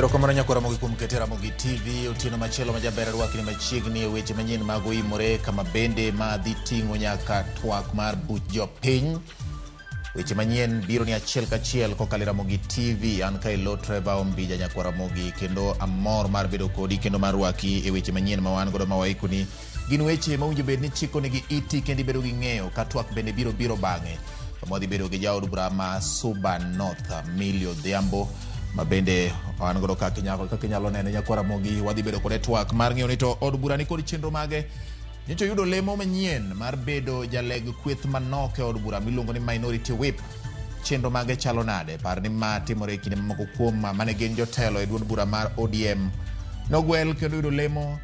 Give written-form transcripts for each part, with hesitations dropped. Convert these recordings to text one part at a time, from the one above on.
Erokamano nyakwa Ramogi kuom kete Ramogi TV otieno machielo majaber arwakni machiegni e weche manyien mag oimore kama bende ma dhi ting'o nyaka twak mar buch jopiny. Weche manyien biro ni achiel kachiel kokalo e Ramogi TV. An ka ilo Trevor Ombija nyakwa Ramogi kendo amor mar bedo kodi kendo mar rwaki e weche manyien ma wan godo ma waikoni. Gin weche ma owinjo bed ni chikonegi iti kendo ibedo gi ng'eyo ka twak bende biro biro bang'e. Kama wadhi bedo gi jaod bura ma Suba North, Millie Odhiambo, ma bende wan godo kaka inyalo nene nyakwa Ramogi, wadhi bedo kode twak mar ng'eyo ni to od bura ni kod chenro mage. Nyocha oyudo lemo manyien mar bedo jaleg kweth manok e od bura miluongo ni Minority Whip. Chenro mage chalo nade? Par ni ma timore e kinde mamoko kuom mane gin jotelo e duond bura mar ODM nogwel kendo yudo lemo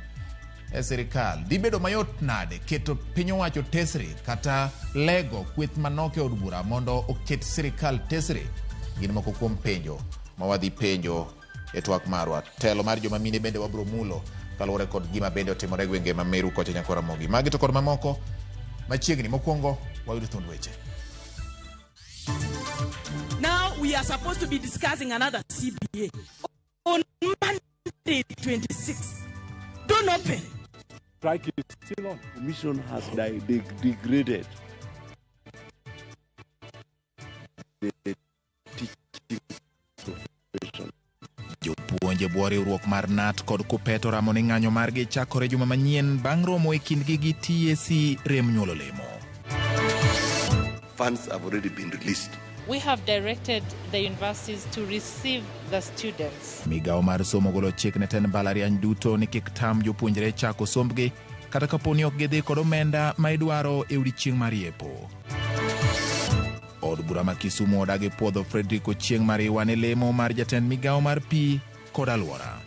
e sirikal. Dhi bedo mayot nade keto piny owacho tesre kata lego kweth manok e od bura mondo oket sirikal tesre? Gin moko kuom penjo ma wadhi penjo e twak marwa. Telo mar joma mine bende wabro mulo kaluwore kod gima bende otimore e gwenge ma Meru kocha nyaka Ramogi. Magi to kod mamoko machiegni. Mokwongo wayud thund weche. Now we are supposed to be discussing another CBA on Monday 26. Don't open. Strike is still on. Commission has degraded the teaching profession. Jopuonj e bwo riwruok mar KNUT kod KUPPET oramo ni ng'anyo margi chakore juma manyien bang' romo e kindgi gi TSC rem nyuolo lemo. Funds have already been released. We have directed the universities to receive the students. Migawo mar somo golo chik ne tend mbalariany duto ni kik tam jopuonjre chako sombgi kata kapo ni ok gidhi kod omenda ma idwaro e odiechieng' mar yepo. Od bura ma Kisumu odagi puodho Frederick Ochieng' Mariwa ne lemo mar jatend migawo mar pi kod alwora.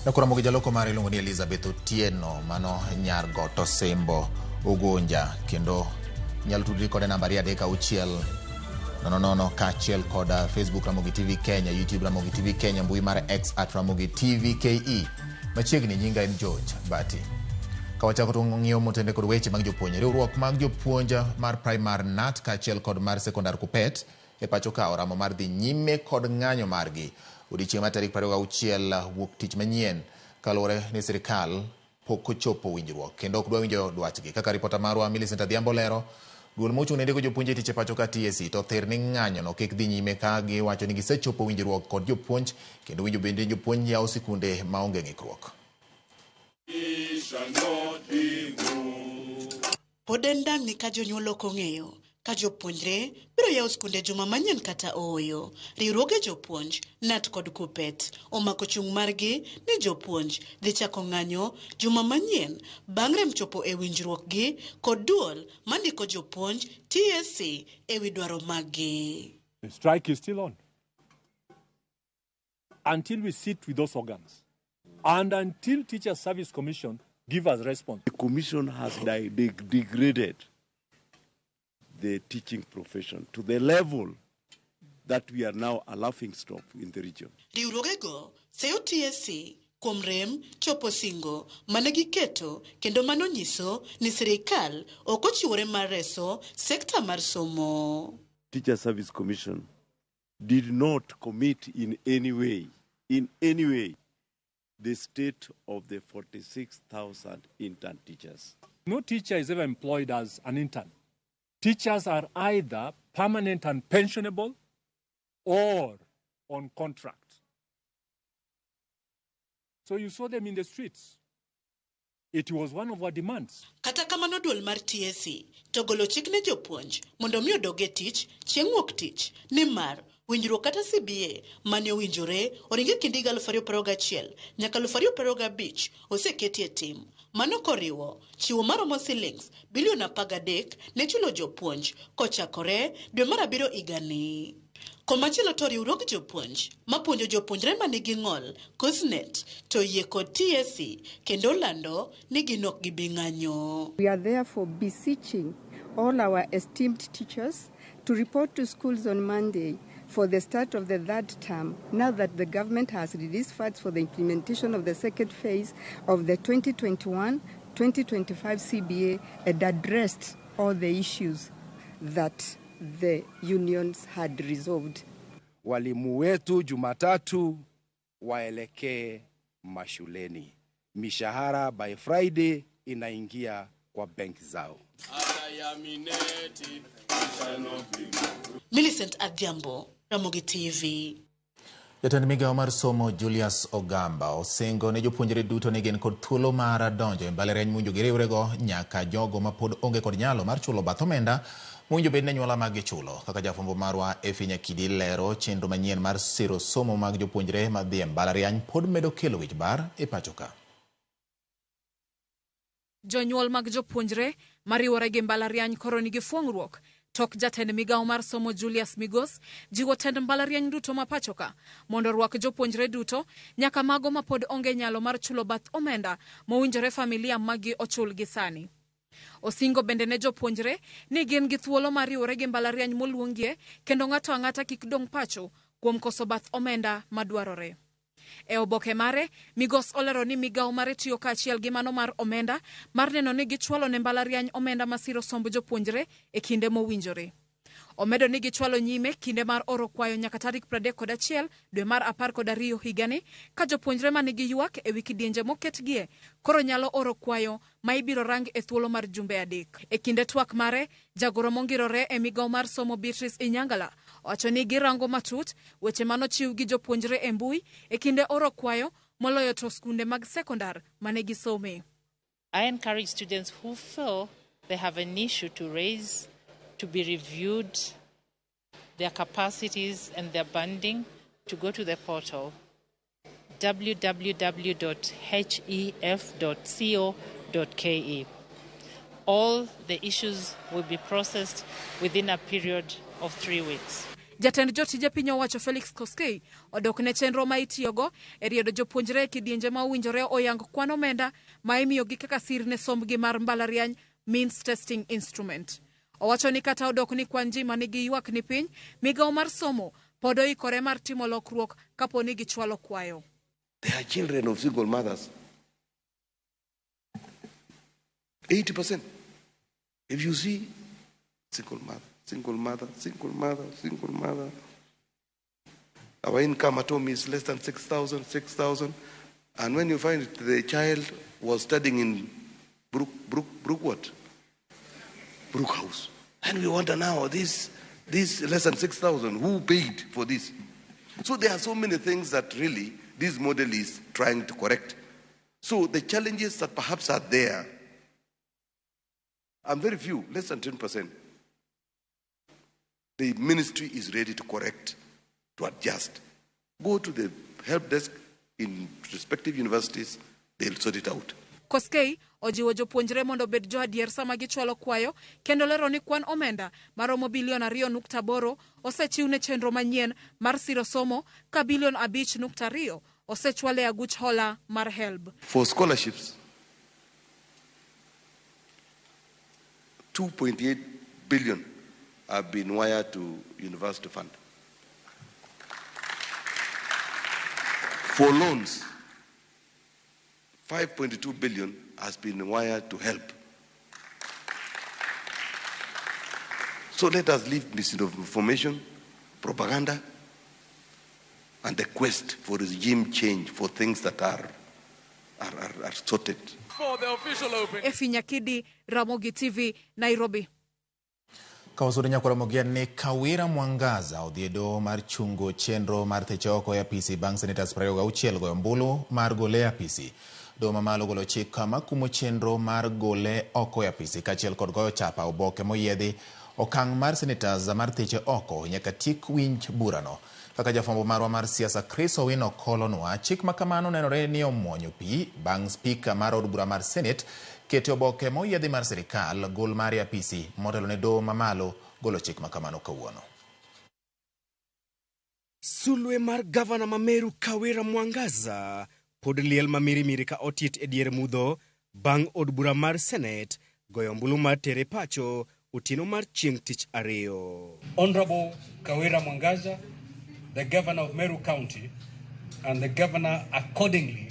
Nakuramogi jaloko mare iluongo ni Elizabeth Otieno, mano nyar got Osimbo Ugunja, kendo nyalo tudri kode namba 236 00 kaachiel kod Facebook Ramogi TV Kenya, YouTube Ramogi TV Kenya, mbui mar X at Ramogi TV KE. Machiegni nyinga en George Bati. Ka wachako to ng'iyo motende kod weche mag jopuonj, riwruok mag jopuonj mar primar KNUT kaachiel kod mar sekondar KUPPET e pacho ka oramo mar dhi nyime kod ng'anyo margi odiechieng' mar tarik 26 wuok tich manyien kaluwore ni sirikal pok ochopo winjruok kendo ok dwa winjo dwachgi. Kaka ripota marwa Millicent Adhiambo lero, duol mochung' ne ndiko jopuonj e tich e pacho ka TSC to thir ni ng'anyo no kik dhi nyime ka giwacho ni gisechopo winjruok kod jopuonj kendo winjo bende jopuonj yawo sikunde maonge ng'ikruok. Pod en dang'ni ka jonyuol ok ong'eyo ka jopuonjre biro yawo skunde juma manyien kata ooyo. Riwruoge jopuonj, KNUT kod KUPPET omako chung' margi ni jopuonj dhi chako ng'anyo juma manyien bang' rem chopo e winjruok gi kod duol mandiko jopuonj TSC e wi dwaro maggi. The strike is still on. Until we sit with those organs and until Teacher Service Commission give us response. The commission has degraded the teaching profession to the level that we are now a laughing stock in the region. Riwruogego seyo TSC kuom rem chopo singo mane giketo kendo mano nyiso ni sirikal ok ochiwore mar reso sekta mar somo. Teacher Service Commission did not commit in any way, in any way, the state of the 46,000 intern teachers. No teacher is ever employed as an intern. Teachers are either permanent and pensionable or on contract. So you saw them in the streets. It was one of our demands. Kata kamano duol mar TSC to golo chik ne jopuonj mondo mi odog e tich chieng' wuok tich nimar winjruok kata CBA mane owinjore oringe kind higa 2021 nyaka 2025 oseketi e tim. Mano koriwo chiwo maromo silings bilion 13 ne chulo jopuonj kochakore dwe mar abiriyo higani. Komachielo to riwruog jopuonj mapuonjo jopuonjre manigi ng'ol KUSNET to yie kod TSC kendo lando ni gin ok gibi ng'anyo. We are therefore beseeching all our esteemed teachers to report to schools on Monday for the start of the third term, now that the government has released funds for the implementation of the second phase of the 2021-2025 CBA and addressed all the issues that the unions had resolved. Walimu wetu Jumatatu waelekee mashuleni. Mishahara by Friday inaingia kwa benki zao. Millicent Adhiambo, Ramogi TV. Jatend migawo mar somo Julius Ogamba osingo ne jopuonjre duto ni gin kod thuolo mar donjo e mbalariany mowinjo giriwrego nyaka jogo mapod onge kod nyalo mar chulo bath omenda mowinjo bed ni anyuola mag chulo. Kaka jafwambo marwa Effie Nyakidi lero, chenro manyien mar siro somo mag jopuonjre madhi e mbalariany pod medo kelo wich bar e pacho ka. Jonyuol mag jopuonjre mariwore gi mbalariany koro nigi fuong'ruok tok jatend migawo mar somo Julius Migos jiwo tend mbalariany duto ma pacho ka mondo orwak jopuonjre duto nyaka mago mapod onge nyalo mar chulo bath omenda mowinjore familia maggi ochul gi sani. Osingo bende ne jopuonjre ni gin gi thuolo mar riwore gi mbalariany moluongie kendo ng'ato ang'ata kik dong' pacho kuom koso bath omenda madwarore. E oboke mare, Migos olero ni migawo mare tiyo kaachiel gi mano mar omenda mar neno ni gichwalo ne mbalariany omenda masiro somb jopuonjre e kinde mowinjore. Omedo ni gichwalo nyime kinde mar oro kwayo nyaka tarik 31 dwe mar 12 higani ka jopuonjre manigi ywak e wi kidienje moketgie koro nyalo oro kwayo ma ibiro rang e thuolo mar jumbe 3. E kinde twak mare, jagoro mongirore e migawo mar somo Beatrice Inyangala owacho ni girango matut weche manochiw gi jopuonjre e mbui e kinde oro kwayo moloyo to skunde mag sekondar mane gisome. I encourage students who feel they have an issue to raise to be reviewed, their capacities and their banding, to go to the portal www.hef.co.ke. All the issues will be processed within a period of 3 weeks. Jatend jotije piny owacho Felix Koskei odok ne chenro ma itiyogo e riedo jopuonjre e kidienje ma owinjore oyang kwan omenda ma imiyogi kaka sir ne sombgi mar mbalariany Means Testing Instrument. Owacho ni kata odok ni kwan ji manigi ywak ni piny, migawo mar somo pod oikore mar timo lokruok kapo ni gichwalo kwayo. They are children of single mothers. 80%. If you see single mother, single mother, single mother, single mother. Our income at home is less than 6,000, 6,000. And when you find it, the child was studying in Brook House. And we wonder now, this less than 6,000, who paid for this? So there are so many things that really this model is trying to correct. So the challenges that perhaps are there are very few, less than 10%. The ministry is ready to correct, to adjust. Go to the help desk in respective universities, they'll sort it out. Koskei ojiwo jopuonjre mondo obed joadier sama gichwalo kwayo kendo lero ni kwan omenda maromo bilion 2.8 osechiw ne chenro manyien mar siro somo ka bilion 5.2 osechwal e aguch hola mar HELB. For scholarships, 2.8 billion have been wired to university fund. For loans, 5.2 billion has been wired to help. So let us leave misinformation, propaganda, and the quest for regime change for things that are sorted. For the official opening. Effie Nyakidi, Ramogi TV, Nairobi. Kawasudi nyakwara ni Kawira Mwangaza odhi e doho mar chungo chenro mar theche oko e apisi bang' senators 26 goyo ombulu mar gole e apisi. Doho mamalo golo chik makumo chenro mar gole oko e apisi kaachiel kod goyo chapa oboke moyiedhi. Okang' mar senators mar theche oko nyaka tiek winj burano. Kaka jafwambo marwa mar siasa Chris Owino kolonwa, chik ma kamano nenore ni omuonyo pi bang' spika mar od bura mar Senate kete oboke moyiedhi mar sirikal gol mare apisi motelo ne doho mamalo golo chik ma kamano kawuono. Sulwe mar gavana ma Meru Kawira Mwangaza pod liel ma mirimiri ka otit e dier mudho bang' od bura mar Senate goyo ombulu mar tere pacho otieno mar chieng' tich ariyo. Honorable Kawira Mwangaza, the governor of Meru County, and the governor accordingly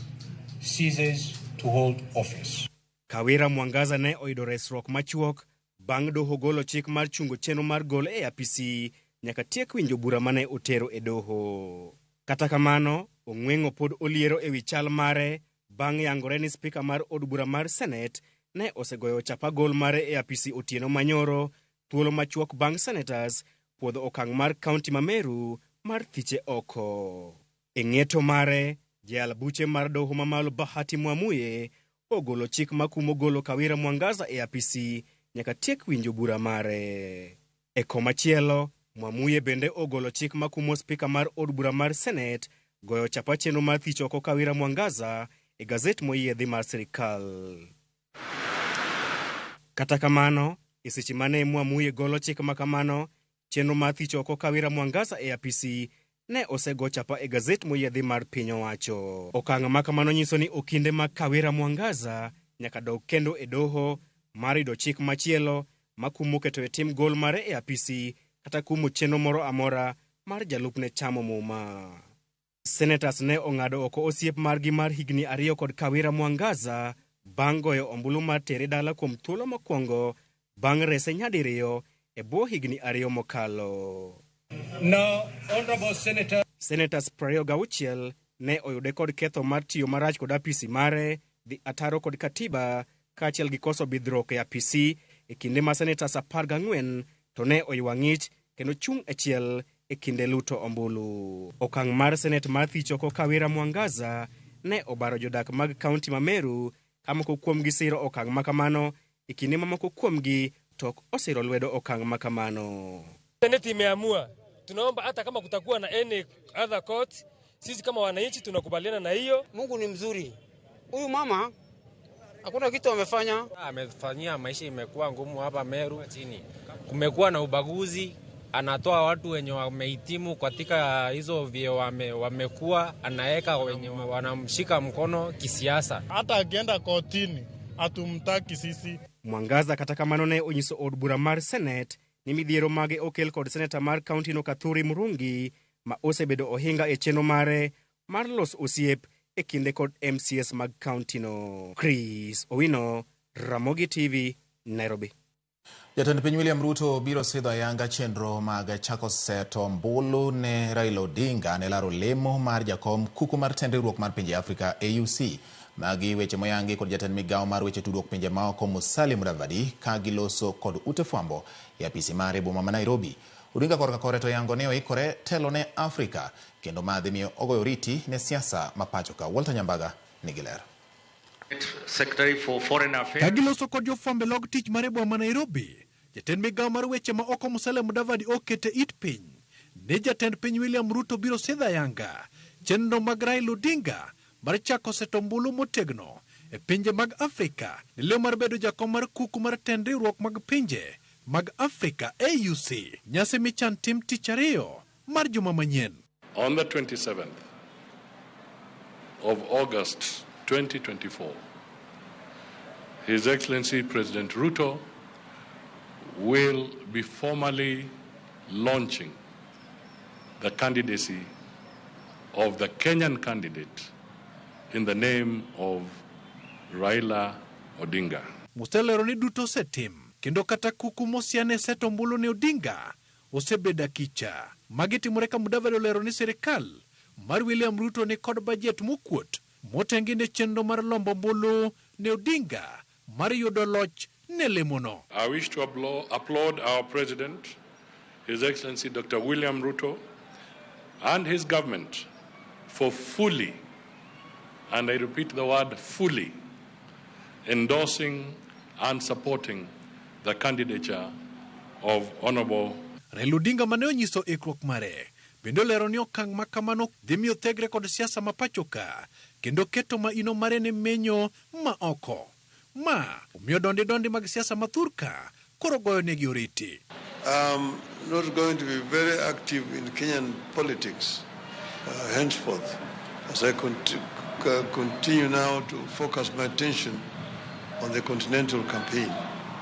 ceases to hold office. Kawira Mwangaza ne oyudo resruok machuok bang' doho golo chik mar chungo chenro mar gole e apisi nyaka tiek winjo bura mane otero e doho. Kata kamano, Ong'weng'o pod oliero ewi chal mare bang' yangore ni spika mar od bura mar Senate ne osegoyo chapa gol mare e apisi otieno manyoro thuolo machuok bang' senators puodho okang' mar kaunti ma Meru mar thiche oko. E ng'eto mare, jayal buche mar doho mamalo Bahati Mwamuye ogolo chik makumo golo Kawira Mwangaza e apisi nyaka tiek winjo bura mare. E komachielo, Mwamuye bende ogolo chik makumo spika mar od bura mar Senate goyo chapa chenro mar thicho oko Kawira Mwangaza e gazet moyiedhi mar sirikal. Kata kamano, e seche mane Mwamuye golo chik makamano, chenro mar thicho oko Kawira Mwangaza e apisi ne osego chapa e gazet moyiedhi mar piny owacho. Okang' ma kamano nyiso ni okinde mag Kawira Mwangaza nyaka dog kendo e doho mar yudo chik machielo makumo keto e tim gol mare e apisi kata kumo chenro moro amora mar jalupne chamo muma. Senators ne ong'ado oko osiep margi mar higni 2 kod Kawira Mwangaza bang' goyo ombulu mar tere dala kuom thuolo mokwongo bang' rese nyadiriyo e bwo higni 2 mokalo. Now, Honorable Senator. Senators 26 ne oyude kod ketho mar tiyo marach kod apisi mare, dhi ataro kod katiba, kaachiel gi koso bidhruok e apisi e kinde ma senators 14 to ne oywa ng'ich kendo chung' achiel e kinde luto ombulu. Okang' mar Senate mar thicho oko Kawira Mwangaza ne obaro jodak mag kaunti ma Meru ka moko kuomgi siro okang' makamano e kinde ma moko kuomgi to ok osiro lwedo okang' makamano. Senate imeamua, tunaomba hata kama kutakuwa na any other court, sisi kama wananchi tunakubaliana na hiyo. Mungu ni mzuri. Huyu mama hakuna kitu amefanya. Amefanyia maisha imekuwa ngumu hapa Meru chini. Kumekuwa na ubaguzi, anatoa watu wenye wamehitimu katika hizo vyeo wamekuwa, anaweka wenye wanamshika mkono kisiasa. Hata akienda kotini hatumtaki sisi. Mwangaza kata kamano ne onyiso od bura mar Senate ni midhiero mage okel kod seneta mar kaunti no Kathuri Murungi ma osebedo ohinga e chenro mare mar loso osiep e kinde kod MCS mag kaunti no. Chris Owino, Ramogi TV, Nairobi. Jatend piny William Ruto biro sidho ayanga chenro mag chako seto ombulu ne Raila Odinga ne laro lemo mar jakom kuku mar tend riwruok mar pinje Afrika AUC. Magi weche moyangi kod jatend migawo mar weche tudruok pinje maoko Musalia Mudavadi ka giloso kod ute fwambo e apisi mare boma ma Nairobi. Odinga korka kore to yango ne oikore telo ne Afrika kendo madhi miyo ogoyo oriti ne siasa ma pacho ka. Walter Nyambaga nigi ler. Secretary for Foreign Affairs. Ka giloso kod jofwambo e log tich mare boma ma Nairobi, jatend migawo mar weche ma oko Musalia Mudavadi okete it piny ni jatend piny William Ruto biro sidho ayanga chenro mag Raila Odinga mar chako seto ombulu motegno e pinje mag Afrika ne leo mar bedo jakom mar kuku mar tend riwruok mag pinje mag Afrika AUC. Nyasi michan tim tich ariyo mar juma manyien. On the 27th of August 2024, His Excellency President Ruto will be formally launching the candidacy of the Kenyan candidate in the name of Raila Odinga. Muselero ni duto osetim kendo kata kuku mosiane seto ombulu ne Odinga osebedo akicha. Magi timore ka Mudavadi olero ni sirikal mar William Ruto ni kod bajet mokuot motengi ne chenro mar lombo ombulu ne Odinga mar yudo loch ne lemono. I wish to applaud our president, His Excellency Dr. William Ruto, and his government for fully, and I repeat the word fully, endorsing and supporting the candidature of Honorable Raila Odinga mane onyiso ikruok mare bende olero ni okang' ma kamano dhi miyo thegre kod siasa ma pacho ka kendo keto maino mare ne menyo ma oko. Ma omiyo dondi dondi mag siasa ma thurka koro goyo negi oriti. I'm not going to be very active in Kenyan politics henceforth, as I continue now to focus my attention on the continental campaign.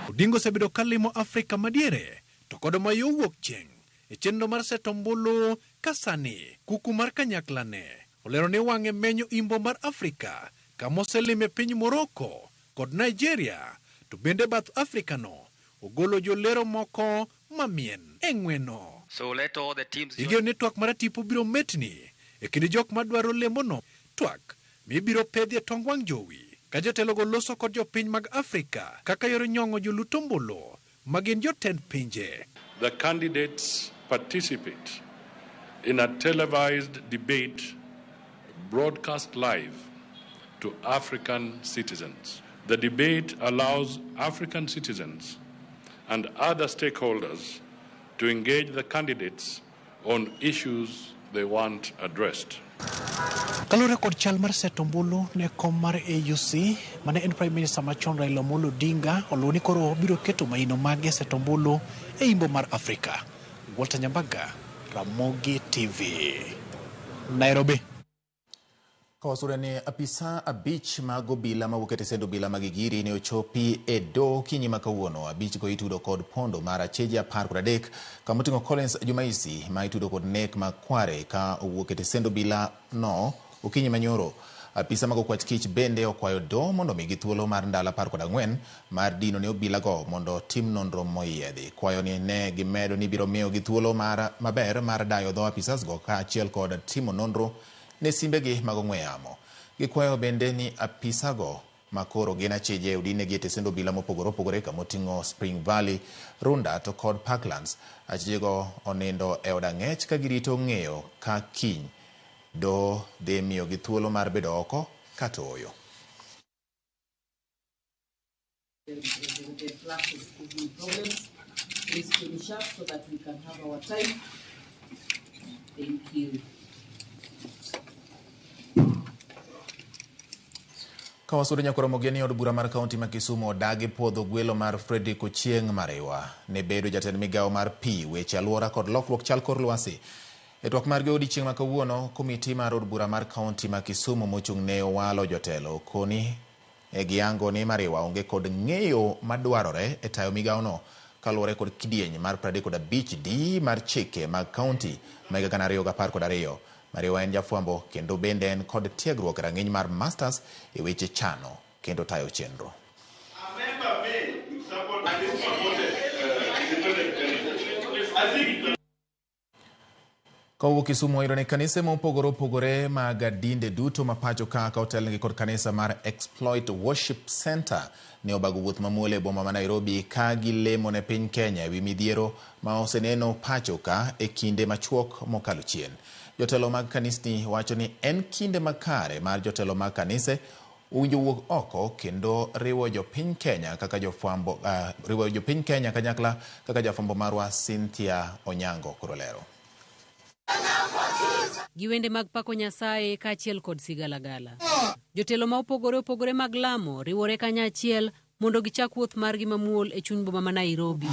Odinga osebedo ka limo Afrika madiere to kod ma yo wuok chieng' e chenro mar seto ombulu ka sani kuku mar kanyakla ne olero ni wang'e menyo imbo mar Afrika kama oselime piny Morocco kod Nigeria to bende bath Afrika no ogolo jolero moko mamien e ng'weno. So let all the teams join. Igeno ni twak maratipo biro metni e kind jok madwaro lemono twak mibiro pedhi e tong wang' jowi ka jotelogo loso kod jopiny mag Afrika kaka yor nyong'o jolut ombulu ma gin jotend pinje. The candidates participate in a televised debate broadcast live to African citizens. The debate allows African citizens and other stakeholders to engage the candidates on issues they want addressed. Kaluwore kod chal mar seto ombulu ne kom mar AUC mane en Prime Minister machon Raila Amolo Odinga oluwo ni koro obiro keto maino mage e seto ombulu e imbo mar Afrika. Walter Nyambaga, Ramogi TV, Nairobi. Kawasure ni apisa 5 mag obila mawuok e tesend obila mag Gigiri ne ochopi e doho okinyi ma kawuono. 5 go itudo kod pondo mar acheje 13 kama oting'o Collins Jumaisi ma itudo kod nek ma Kware ka owuok e tesend obila no okinyi manyoro. Apisa mag okwach kich bende okwayo doho mondo omigi thuolo mar ndalo 14 mar dino ne obila go mondo tim nonro moyiedhi. Kwayo ni ne gimedo ni biro miyogi thuolo mar maber mar dayo dho apisas go kaachiel kod timo nonro ne simbegi mag ong'we yamo. Gikwayo bende ni apisago makoro gin acheje odinegi e tesend obila mopogore opogore kamoting'o Spring Valley, Runda to kod Parklands. Achejego onindo e od ang'ech ka girito ng'eyo ka kiny doho dhi miyogi thuolo mar bedo oko kata ooyo. The class is giving problems. Please finish up so that we can have our time. Thank you. Kawasudo nyakoromogi ni od bura mar kaunti ma Kisumu odagi puodho gwelo mar Frederick Ochieng' Mariwa ne bedo jatend migawo mar pi, weche alwora kod lokruok chal kor lwasi. E twak margi odiechieng' ma kawuono, komiti mar od bura mar kaunti ma Kisumu mochung' ne walo jotelo koni e giyango ni Mariwa onge kod ng'eyo madwarore e tayo migawono kaluwore kod kidieny mar 35D mar chike mag kaunti ma higa 2012. Mariwa en jafwambo kendo bende en kod tiegruok e rang'iny mar masters e weche chano kendo tayo chenro. Kowuok Kisumu wayudo ni kanise mopogore opogore mag dinde duto ma pacho ka otelnegi kod kanisa mar Exploit Worship Center ne obago wuoth mamuol e boma ma Nairobi ka gilemo ne piny Kenya ewi midhiero ma oseneno pacho ka e kinde machuok mokalo chien. Jotelo mag kanisni wacho ni en kinde makare mar jotelo mag kanise owinjo wuok oko kendo riwo jopiny Kenya kaka jofwambo riwo jopiny Kenya kanyakla kaka jafwambo marwa Cynthia Onyango koro lero. Gi wende mag pako Nyasaye kaachiel kod sigalagala. Jotelo ma opogore opogore mag lamo riwore kanyachiel mondo gichak wuoth margi mamuol e chuny boma ma Nairobi.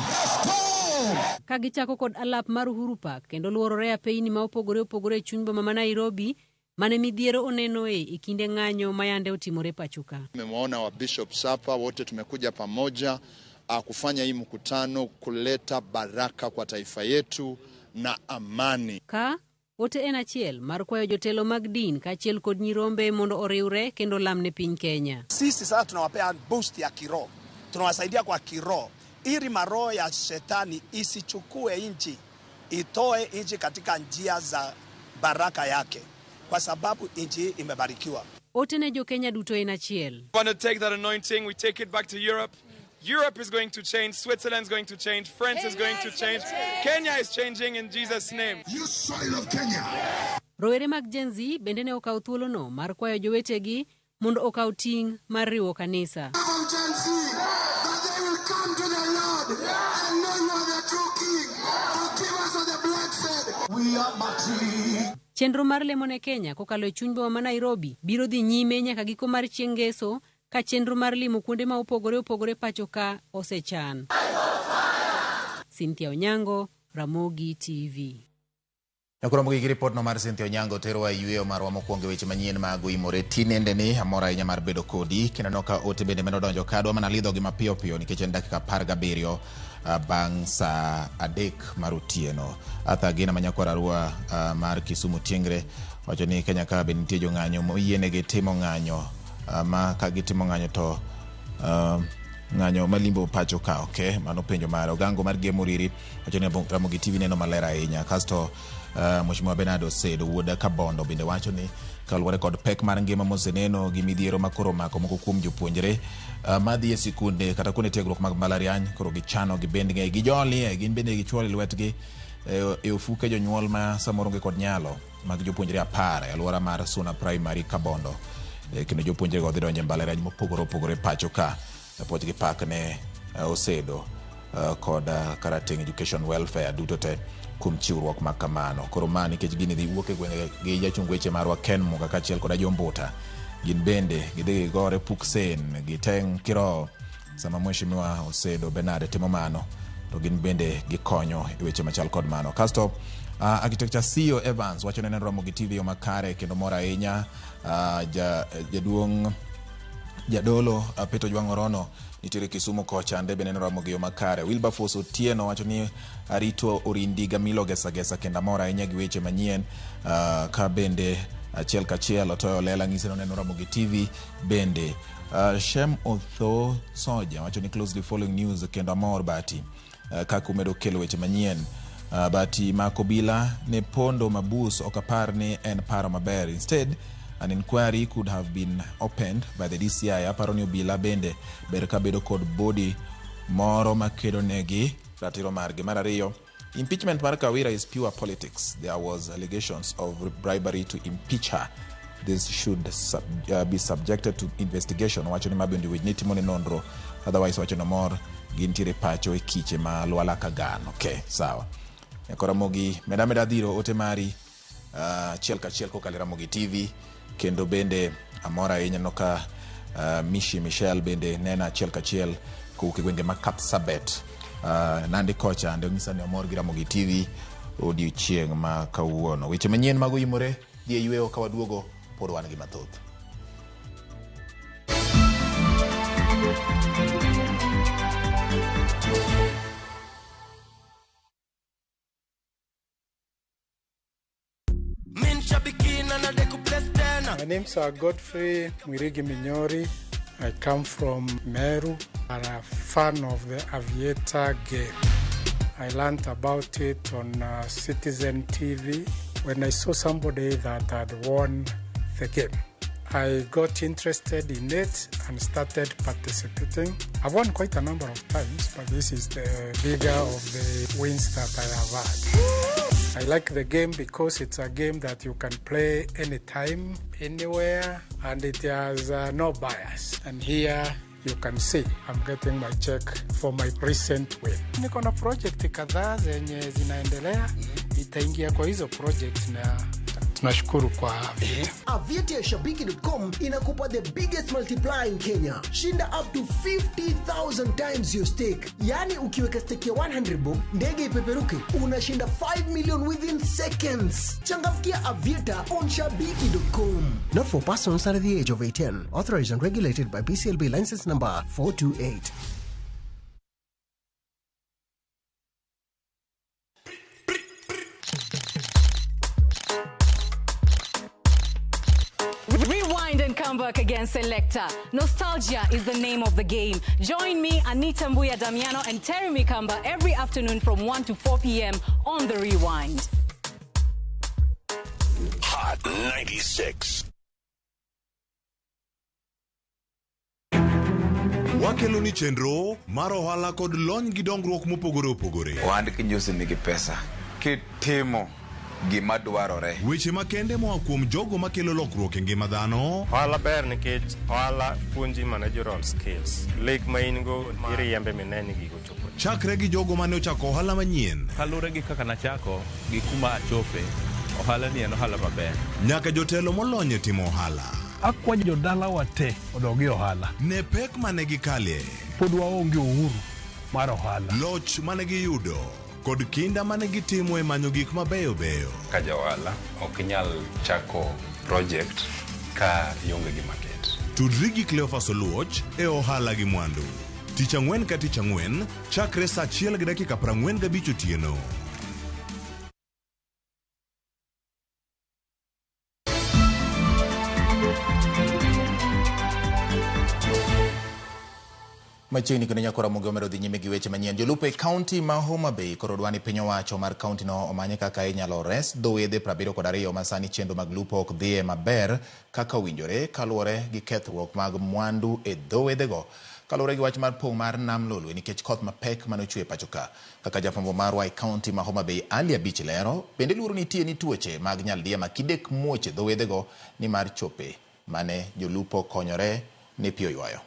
Ka gichako kod alap mar Uhuru Park kendo luorore apeyni ma opogore opogore e chuny boma ma Nairobi mane midhiero onenoe e kinde ng'anyo mayande otimore pacho ka. Tumewaona wa bishops hapa wote, tumekuja pamoja kufanya hii mkutano kuleta baraka kwa taifa yetu na amani. Ka ote en achiel mar kwayo jotelo mag din kaachiel kod nyirombe mondo oriwre kendo lam ne piny Kenya. Sisi sasa tunawapea boost ya kiroho, tunawasaidia kwa kiroho ili maroho ya shetani isichukue nchi, itoe nchi katika njia za baraka yake, kwa sababu nchi hii imebarikiwa. Ote ne jo-Kenya duto en achiel. We want to take that anointing, we take it back to Europe. Europe is going to change, Switzerland is going to change, France is going to change, Kenya is changing in Jesus' name. You soil of Kenya. Rowere mag Gen Z bende ne okawo thuolono mar kwayo jowetegi mondo okaw ting' mar riwo kanisa. Gen Z, that they will come to the Lord and know you are the true King. Forgive us of the bloodshed. We are mighty. Chenro mar lemo ne Kenya kokalo e chuny boma ma Nairobi biro dhi nyime nyaka giko mar chieng' ngeso ka chenro mar limo kuonde ma opogore opogore pacho ka osechan. Cynthia Onyango, Ramogi TV. Nyakoromo gi ripot no mar Cynthia Onyango terowa e yweyo marwa mokwongo e weche manyien mag oimore tinende ni amor ahinya mar bedo kodi kendo aneno ka ote bende medo donjo ka adwa mana lidhogi mapiyo piyo nikech en dakika 17 bang' saa 3 mar otieno. Arthur Gina ma nyakwar Arua mar Kisumu Tiengre wacho ni Kenya ka be nitie jong'anyo moyienegi timo ng'anyo ma ka gitimo ng'anyo to Ng'anyo malimbo pacho ka, okay, mano penjo mare. Ogango mar Gemo Riri wacho ni Ramogi TV neno maler ahinya. Kasto Mheshimiwa Bernard Osedo wuod Kabondo bende wacho ni kaluwore kod pek mar ngima moseneno gi midhiero ma koro omako moko kuom jopuonjre madhi e sikunde kata kuonde tiegruok mag mbalariany, koro gichano gibend ng'e gijolie gin bende gichwalo lwetgi e ofuke jonyuol ma samoro onge kod nyalo mag jopuonjre 10 e alwora mar Suna Primary Kabondo. Kendo jopuonjre go dhi donjo e mbalariany mopogore opogore pacho ka. Puoch gi pak ne Osedo kod Karateng' Education Welfare duto te kuom chiwruok ma kamano. Koro ma nikech gini dhi wuok e gwenge gi jachung weche marwa Ken Muga kaachiel kod Ajombuta. Gin bende gidhi gigore puksen, giteng' kiroho sama Mheshimiwa Osedo Bernard timo mano, to gin bende gikonyo e weche machal kod mano. Kasto Architecture CEO Evans wacho ni neno Ramogi TV yo makare kendo mor ahinya. Jaduong' Jadolo Peter Ojwang' Orono nitiere Kisumu kocha, ande bende neno Ramogi yo makare. Wilberforce Otieno wacho ni arito orindi Gamilo gesa gesa kendo amor ahinya gi weche manyien. Ka bende achiel kachiel otoyo lela ng'ise ni oneno Ramogi TV bende. Shem Otho Soja wacho ni closely following news kendo amor bati kaka umedo kelo weche manyien. Bati mako bila ne pondo mabus ok apar ni en paro maber. Instead, an inquiry could have been opened by the DCI. Aparo ni obila bende ber ka bedo kod body moro makedo negi ratiro margi. Mar ariyo, impeachment mar Kawira is pure politics. There was allegations of bribery to impeach her. This should be subjected to investigation. Wacho ni mabende wich ni timo ne nonro. Otherwise wacho no mor gintiere pacho e kiche ma Lwala Kagan. Okay, sawa. Nyako Ramogi, meda meda dhiro ote mari achiel kachiel kokalo e Ramogi TV. Kendo bende amor ahinya no ka Mishi Michelle bende neno achiel kachiel kowuok e gwenge ma Kapsabet. Nandi kocha ande onyisa ni omor gi Ramogi TV odiochieng' ma kawuono. Weche manyien mag oyimore dhi e yweyo ka waduogo pod wan gi mathoth. My name's Godfrey Mwirigi Minyori. I come from Meru. I'm a fan of the Aviator game. I learned about it on Citizen TV when I saw somebody that had won the game. I got interested in it and started participating. I've won quite a number of times, but this is the bigger of the wins that I have had. I like the game because it's a game that you can play anytime, anywhere, and it has no bias. And here you can see I'm getting my check for my recent win. Niko na project kadhaa zenye zinaendelea, nitaingia kwa hizo project na tunashukuru kwa Aviator. Aviator Shabiki.com inakupa the biggest multiplier in Kenya. Shinda up to 50,000 times your stake. Yani ukiweka stake ya 100 bob, ndege ipeperuke, unashinda 5 million within seconds. Changamkia Aviator on Shabiki.com. Not for persons under the age of 18. Authorized and regulated by BCLB license number 428. Rewind and come back again, Selector. Nostalgia is the name of the game. Join me, Anita Mbuya Damiano, and Terry Mikamba every afternoon from 1 to 4 p.m. on The Rewind. Hot 96. Wakelo ni chenro mar ohala kod lony gi dongruok mopogore opogore. Ohand kinyosi nigi pesa. Kitimo gima dwarore. Weche makende moa kuom jogo makelo lokruok e ngima dhano. Ohala ber nikech ohala puonji managerial skills. Lek ma in go iriembe mine ni gigo chopo. Chakre gi jogo mane ochako ohala manyien. Kaluwore gi kaka nachako gi kuma achope, ohala ni en ohala maber. Nyaka jotelo molony e timo ohala. Akwayo jodalawa te odog e ohala. Ne pek mane gikalie. Pod waonge uhuru mar ohala. Loch mane giyudo kod kinda mane gitimo e manyo gik mabeyo beyo. Ka ja ohala ok inyal chako project ka ionge gi market. Tudri gi Cleophas Oluoch e ohala gi mwandu. Tich ang'wen ka tich ang'wen, chakre saa 1:45 otieno. Machiegni kendo nyakora Ramogi omedo dhi nyime gi weche manyien. Jolupo e kaunti ma Homa Bay koro dwa ni piny owacho mar kaunti no omanye kaka inyalo res dho wedhe 72 ma sani chenro mag lupo ok dhiye maber kaka owinjore kaluwore gi kethruok mag mwandu e dho wedhego. Kaluwore gi wach mar pong' mar nam Lolwe nikech koth mapek manochwe e pacho ka. Kaka jafwambo marwa e kaunti ma Homa Bay Ali Abich lero, bende luoro nitie ni tuoche mag nyaldiema kidek muoch e dho wedhego nimar chope mane jolupo konyore ne pi oywayo.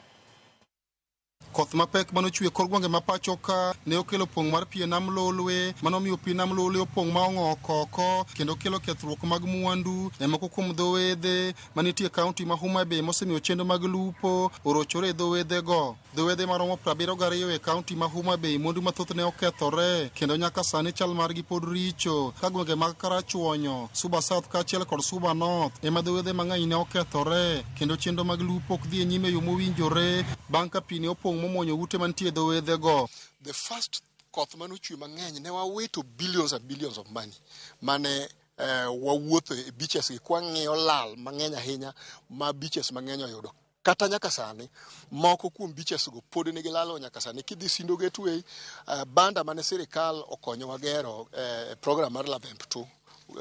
Koth mapek manochwe kor gwenge ma pacho ka ne okelo pong' mar pi e nam Lolwe manomiyo pi nam Lolwe opong' ma ong'ok oko kendo kelo kethruok mag mwandu e moko kuom dho wedhe manitie e kaunti ma Homa Bay mosemiyo chenro mag lupo orochore e dho wedhego. Dho wedhe maromo 72 e kaunti ma Homa Bay mwandu mathoth ne okethore kendo nyaka sani chal margi pod richo ka gwenge mag Karachuonyo, Suba South kaachiel kod Suba North ema dho wedhe mang'eny ne okethore kendo chenro mag lupo ok dhi e nyime e yo mowinjore bang' ka pi ne opong' momuonyo ute mantie e dho wedhego. The first koth manochwe mang'eny ne wawito billions and billions of money mane wawuotho e beaches gi kwang'iyo lal mang'eny ahinya ma beaches mang'eny oyudo. Kata nyaka sani moko kuom beaches go pod nigi lalo nyaka sani. Kidhi Sindo Gateway, banda mane sirikal okonyowa gero program mar Lavemp 2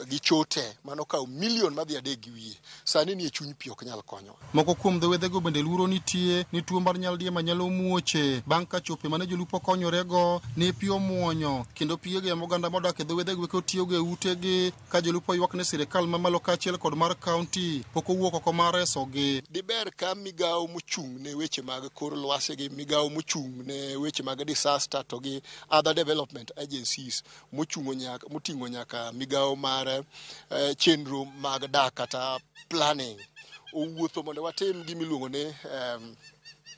gi chote manokawo milion madhi 3.5 sani ni e chuny pi ok nyal konyowa. Moko kuom dho wedhego bende luoro nitie ni tuo mar nyaldiema nyalo muoche bang' ka chope mane jolupo konyorego ne pi omuonyo kendo pigego ema oganda modak e dho wedhego eko tiyogo e utegi ka jolupo ywak ne sirikal mamalo kaachiel kod mar kaunti pok owuok oko mar resogi. Diber ka migawo mochung' ne weche mag kor lwasi gi migawo mochung' ne weche mag disaster to gi other development agencies moting'o nyaka migawo mar chenro mag dak kata planning owuotho mondo watim gimiluongo ni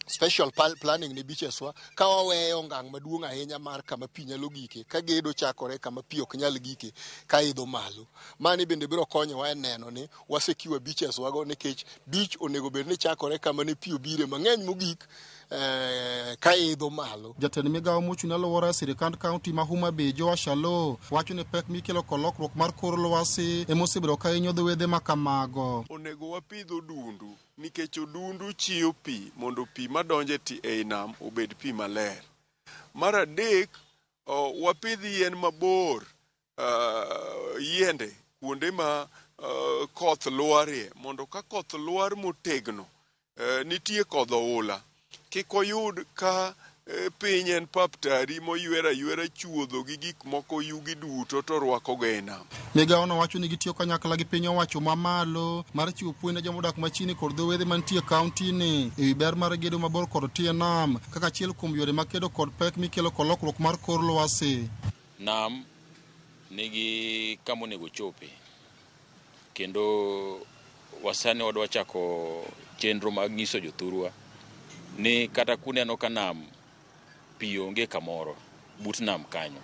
special planning ne beaches wa ka waweyo ngang' maduong' ahinya mar kama pi nyalo gike ka gedo chakore kama pi ok nyal gike ka idho malo. Mani bende biro konyowa e neno ni wasekiwa beaches wago nikech beach onego bed ni chakore kama ne pi obire mang'eny mogik ka idho malo. Jatend migawo mochung' ne alwora e sirikand kaunti ma Homa Bay Joash Aloo wacho ni pek mikelo kod lokruok mar kor lwasi ema osebedo ka hinyo dho wedhe ma kamago. Onego wapidh odundu nikech odundu chiyo pi mondo pi madonjo ei nam obed pi maler. Mar adek, wapidh yien mabor, yiende kuonde ma koth lwarie mondo ka koth lwar motegno, nitie kodh oula, kik oyud ka piny en pap tari moywer ayuera chuodho gi gik moko yugi duto to rwakogo e nam. Migawono wacho ni gitiyo kanyakla gi piny owacho mamalo mar chiwo puonj ne jomodak machiegni kod dho wedhe mantie e kaunti ni ewi ber mar gedo mabor kod tie nam kaka achiel kuom yore mag kedo kod pek mikelo kod lokruok mar kor lwasi. Nam nigi kama onego ochope kendo wasani wadwa chako chenro mag nyiso jothurwa ni kata kuneno ka nam pi onge kamoro but nam kanyo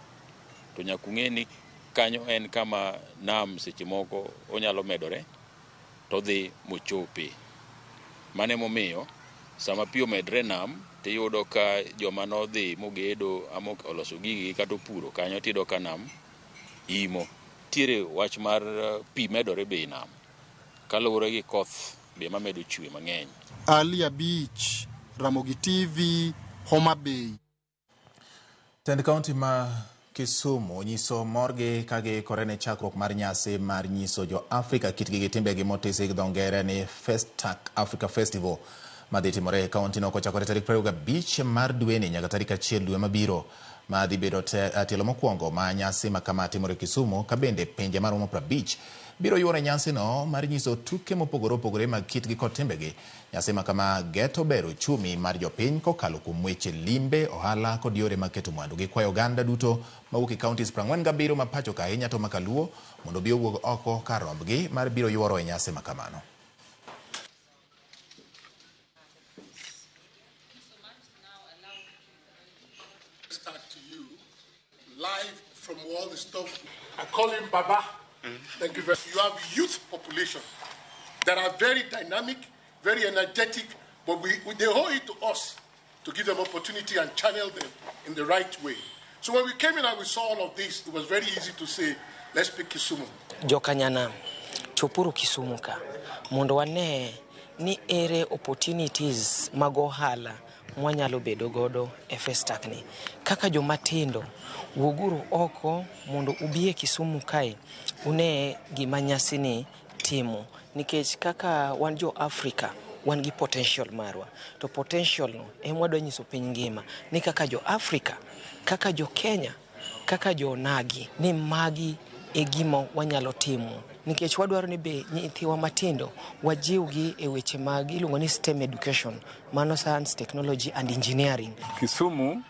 to nyaka ung'e ni kanyo en kama nam seche moko onyalo medore to dhi mochope. Mano emomiyo sama pi omedre nam tiyudo ka joma nodhi mogedo ama oloso gigi kata opuro kanyo tiyudo ka nam imo. Nitiere wach mar pi medore be e nam kaluwore gi koth be mamedo chwe mang'eny. Ali Abich, Ramogi TV, Homa Bay. Tend kaunti ma Kisumu nyiso morgi ka giikore ne chakruok mar nyasi mar nyiso jo Afrika kitgi gi timbegi motisi gi dho ngere ni Festac Africa Festival madhi timore e kaunti no kochakore tarik 25 mar dweni nyaka tarik 1 dwe mabiro ma dhi bedo tielo mokwongo ma nyasi ma kama timore Kisumu ka bende pinje maromo 50 biro yuoro e nyasino mar nyiso tuke mopogore opogore mag kitgi kod timbegi. Nyasi ma kama geto bero uchumi mar jopiny kokalo kuom weche limbe, ohala kod yore mag keto mwandu. Gikwayo oganda duto mawuok e counties 47 ma pacho ka ahinya to makaluo mondo obi owuog oko kar rombgi mar biro yuoro e nyasi ma kamano. Start to you live from all the stuff. I call him Baba. Thank you very much. You have youth population that are very dynamic, very energetic, but they owe it to us to give them opportunity and channel them in the right way. So when we came in and we saw all of this, it was very easy to say, let's pick Kisumu. Jokanyanam, chopuru Kisumu ka, mondo wane ni ere opportunities mag ohala mwanyalo bedo godo e Festac ni. Kaka jomatindo, wuoguru oko mondo ubi e Kisumu kae une gima nyasi ni timo nikech kaka wan jo Afrika wan gi potential marwa to potential no ema wadwa nyiso piny ngima ni kaka jo Afrika, kaka jo Kenya, kaka jo Onagi ni magi e gima wanyalo timo nikech wadwaro ni be nyithiwa matindo wajiwgi e weche mag iluongo ni STEM education, mano science, technology and engineering. Kisumu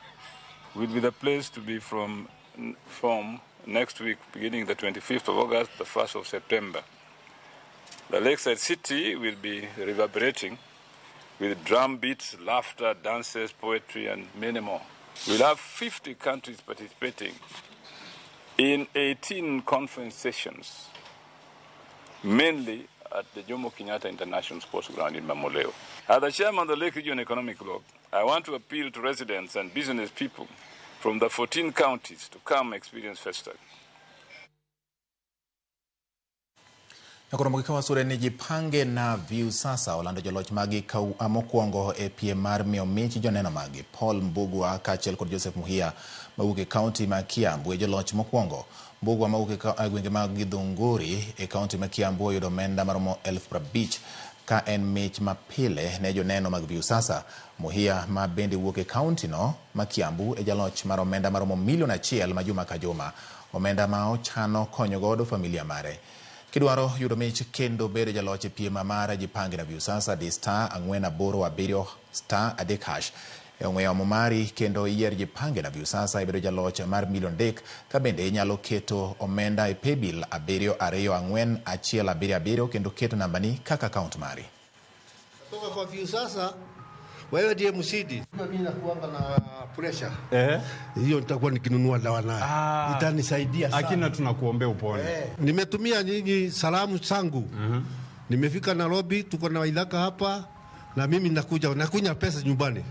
will be the place to be from next week, beginning the 25th of August, the 1st of September. The Lakeside City will be reverberating with drum beats, laughter, dances, poetry, and many more. We'll have 50 countries participating in 18 conference sessions, mainly at the Jomo Kenyatta International Sports Ground in Mamboleo. As the chairman of the Lake Region Economic Bloc, I want to appeal to residents and business people from the 14 counties to come experience Festac. Nyakoromo gi kawasure ni jipange na Viusasa olando joloch magi mokwongo e piem mar miyo mich joneno magi Paul Mbugua kaachiel kod Joseph Muhia mawuok e kaunti ma Kiambu e joloch mokwongo. Mbugua mawuok e gwenge mag Githunguri e kaunti ma Kiambu oyudo omenda maromo 50,000 ka en mich mapile ne joneno mag Viusasa. Muhia ma bende wuok e kaunti no ma Kiambu e jaloch mar omenda maromo milion 1 ma juma ka juma, omenda ma ochano konyo godo familia mare. Kidwaro yudo mich kendo bedo jaloch e piem mar Jipange na Viusasa, di *487*3# e ong'we yamo mari kendo iyier Jipange na Viusasa ibedo jaloch mar milion 3 ka bende inyalo keto omenda e paybill 7244177 kendo keto nambani kaka account mari. Kutoka kwa Viusasa, wewe ndiye mshindi. Mimi nakuanga na pressure. Hiyo nitakuwa nikinunua dawa nayo. Itanisaidia sana. Akina tunakuombea upone. Nimetumia nyinyi salamu zangu. Nimefika Nairobi, tuko na Waithaka hapa na mimi nakuja nakunya pesa nyumbani.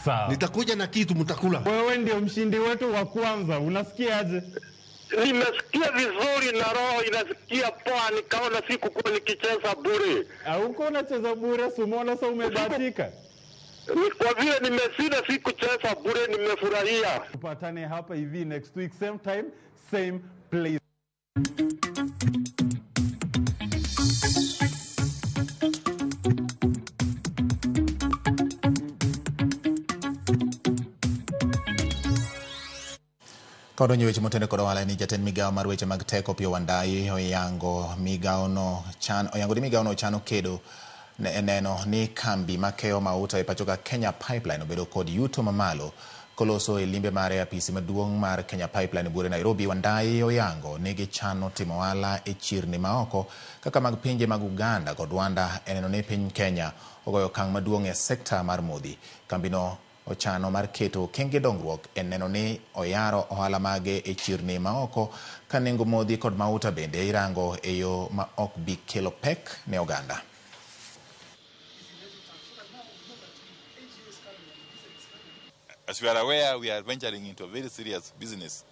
Sawa. Nitakuja na kitu mtakula. Wewe ndio mshindi wetu wa kwanza. Unasikiaje? Nimesikia vizuri na roho inasikia poa, nikaona sikukuwa nikicheza bure. Huko unacheza bure, umeona sasa umebahatika. Kwa vile nimeshinda sikucheza bure, nimefurahia. Tupatane hapa hivi next week, same time, same place. Kodonjo weche motende kod ohala ni jatend migawo mar weche mag teko Opiyo Wandayi oyango ni migawono chano kedo neno ni kambi makeyo mauta e pacho ka Kenya Pipeline obedo kod yuto mamalo. Koloso e limbe mare apisi maduong' mar Kenya Pipeline buore Nairobi, Wandayi oyango ni gichano timo ohala e chirni maoko kaka mag pinje mag Uganda kod Rwanda e neno ni piny Kenya ogoyo okang' maduong' e sekta mar modhi. Kambino ochano mar keto okenge dongruok e neno ni oyaro ohala mage e chirni maoko ka nengo modhi kod mauta bende irango e yo ma ok bi kelo pek ne oganda. As we are aware, we are venturing into a very serious business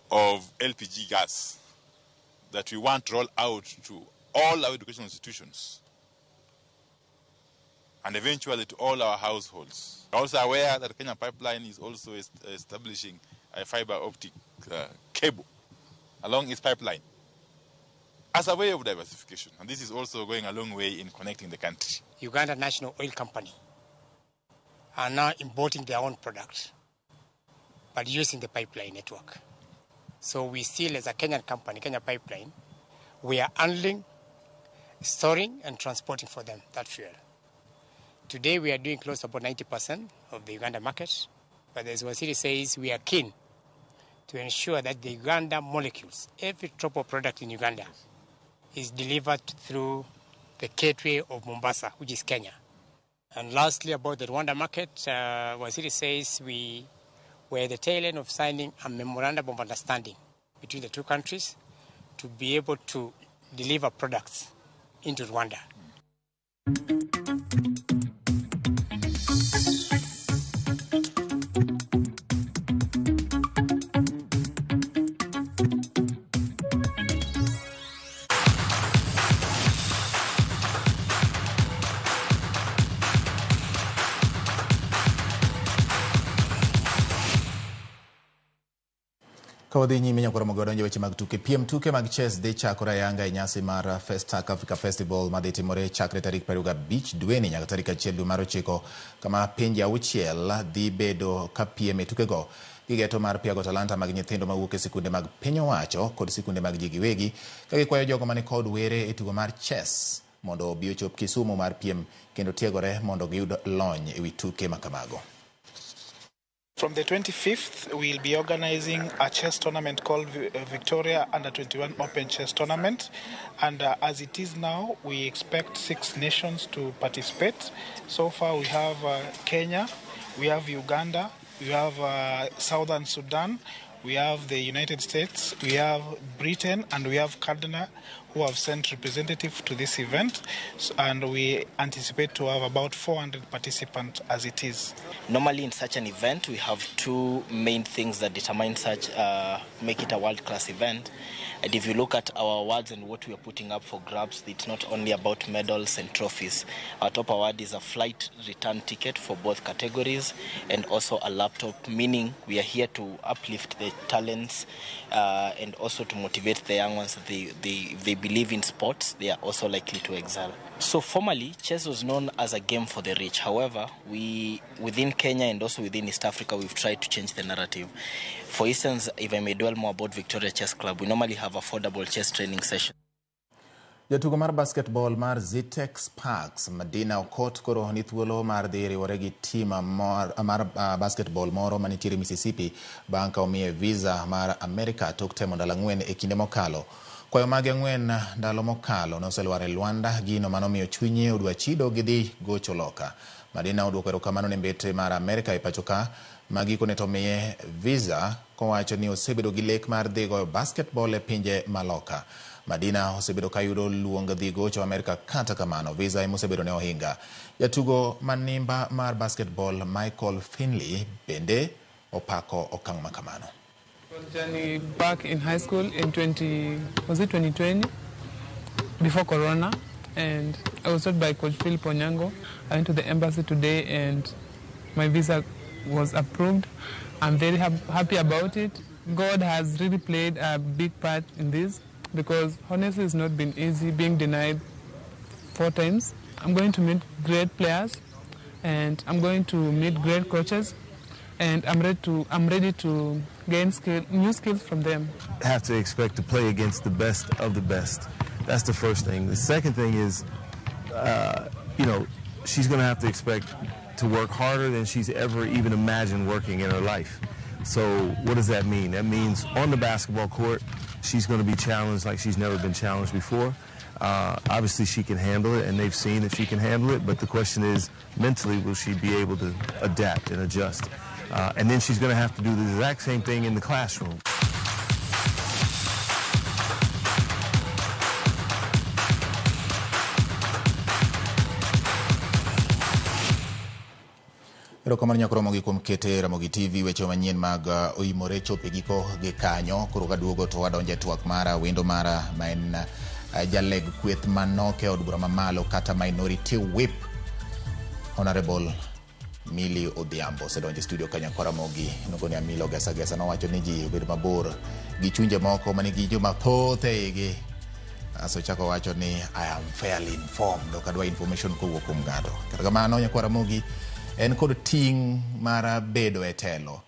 of LPG gas that we want to roll out to all our educational institutions and eventually to all our households. We are also aware that Kenya Pipeline is also establishing a fiber optic cable along its pipeline as a way of diversification. And this is also going a long way in connecting the country. Uganda National Oil Company are now importing their own products, but using the pipeline network. So we still, as a Kenyan company, Kenya Pipeline, we are handling, storing, and transporting for them that fuel. Today we are doing close to about 90% of the Uganda market, but as Waziri says, we are keen to ensure that the Uganda molecules, every drop of product in Uganda, is delivered through the gateway of Mombasa, which is Kenya. And lastly, about the Rwanda market, Waziri says we were at the tail end of signing a memorandum of understanding between the two countries to be able to deliver products into Rwanda. Ka wadhi nyime nyaka romo wadonjo weche mag tuke. Piem tuke mag chess dhi chakore ayanga e nyasi mar Festac Africa Festival madhi timore chakre tarik 25 dweni nyaka tarik 1 dwe mar 9, kama pinje 6 dhi bedo ka piem e tukego. Gigeto mar piago talanta mag nyithindo mawuok e sikunde mag piny owacho kod sikunde mag ji giwegi, ka gikwayo jogo mani kod were e tugo mar chess mondo obi ochop Kisumu mar piem kendo tiegore mondo giyud lony e wi tuke makamago. From the 25th, we'll be organizing a chess tournament called Victoria Under 21 Open Chess Tournament. And as it is now, we expect 6 nations to participate. So far, we have Kenya, we have Uganda, we have Southern Sudan, we have the United States, we have Britain, and we have Canada, who have sent representatives to this event. So, and we anticipate to have about 400 participants as it is. Normally in such an event, we have two main things that determine such, make it a world-class event. And if you look at our awards and what we are putting up for grabs, it's not only about medals and trophies. Our top award is a flight return ticket for both categories and also a laptop, meaning we are here to uplift the talents and also to motivate the young ones. They believe in sports, they are also likely to excel. So formally, chess was known as a game for the rich. However, we within Kenya and also within East Africa, we've tried to change the narrative. For instance, if I may dwell more about Victoria Chess Club, we normally have affordable chess training sessions. Jatugo mar basketball mar Zetech Sparks Madina Okot koro ni thuolo mar dhi riwore gi tim mar basketball moro manitiere Mississippi bang' ka omiye visa mar Amerika tok temo ndalo 4 e kinde mokalo. Kwayo mage 4 ndalo mokalo noselwar e Lwanda, gino manomiyo chunye odwa chido gi dhi gocho loka. Madina odwoko erokamano ne mbetre mar Amerika e pacho ka ma gikone to miye visa kowacho ni osebedo gi lek mar dhi goyo basketball e pinje maloka. Madina osebedo ka yudo luong dhi gocho Amerika, kata kamano visa ema osebedo ne ohinga. Jatugo manimba mar basketball Michael Finley bende opako okang' makamano. Journey back in high school in 2020, before Corona, and I was taught by Coach Phil Ponyango. I went to the embassy today and my visa was approved. I'm very happy about it. God has really played a big part in this, because honestly it's not been easy being denied 4 times. I'm going to meet great players and I'm going to meet great coaches, and I'm ready to gain new skills from them. Have to expect to play against the best of the best. That's the first thing. The second thing is, she's going to have to expect to work harder than she's ever even imagined working in her life. So what does that mean? That means on the basketball court, she's going to be challenged like she's never been challenged before. Obviously, she can handle it, and they've seen that she can handle it, but the question is, mentally, will she be able to adapt and adjust? And then she's going to have to do the exact same thing in the classroom. Erokamano nyaka romo gi kuom kete Ramogi TV weche manyien mag oimore chope giko gi kanyo. Koro kaduogo to wadonje twak mara wendo mara ma en jaleg kweth manok e od bura mamalo kata minority whip Honorable Millie Odhiambo osedonjo e studio kanyo kora Ramogi. Iluongo ni Amilo Gesa Gesa nowacho ni ji obed mabor gi chunje moko manigi joma thoth e igi. Aso chako wacho ni I am fairly informed, ok adwa information kowuok kuom ng'ato. Kata kamano nyakwa Ramogi en kod ting' mar bedo e telo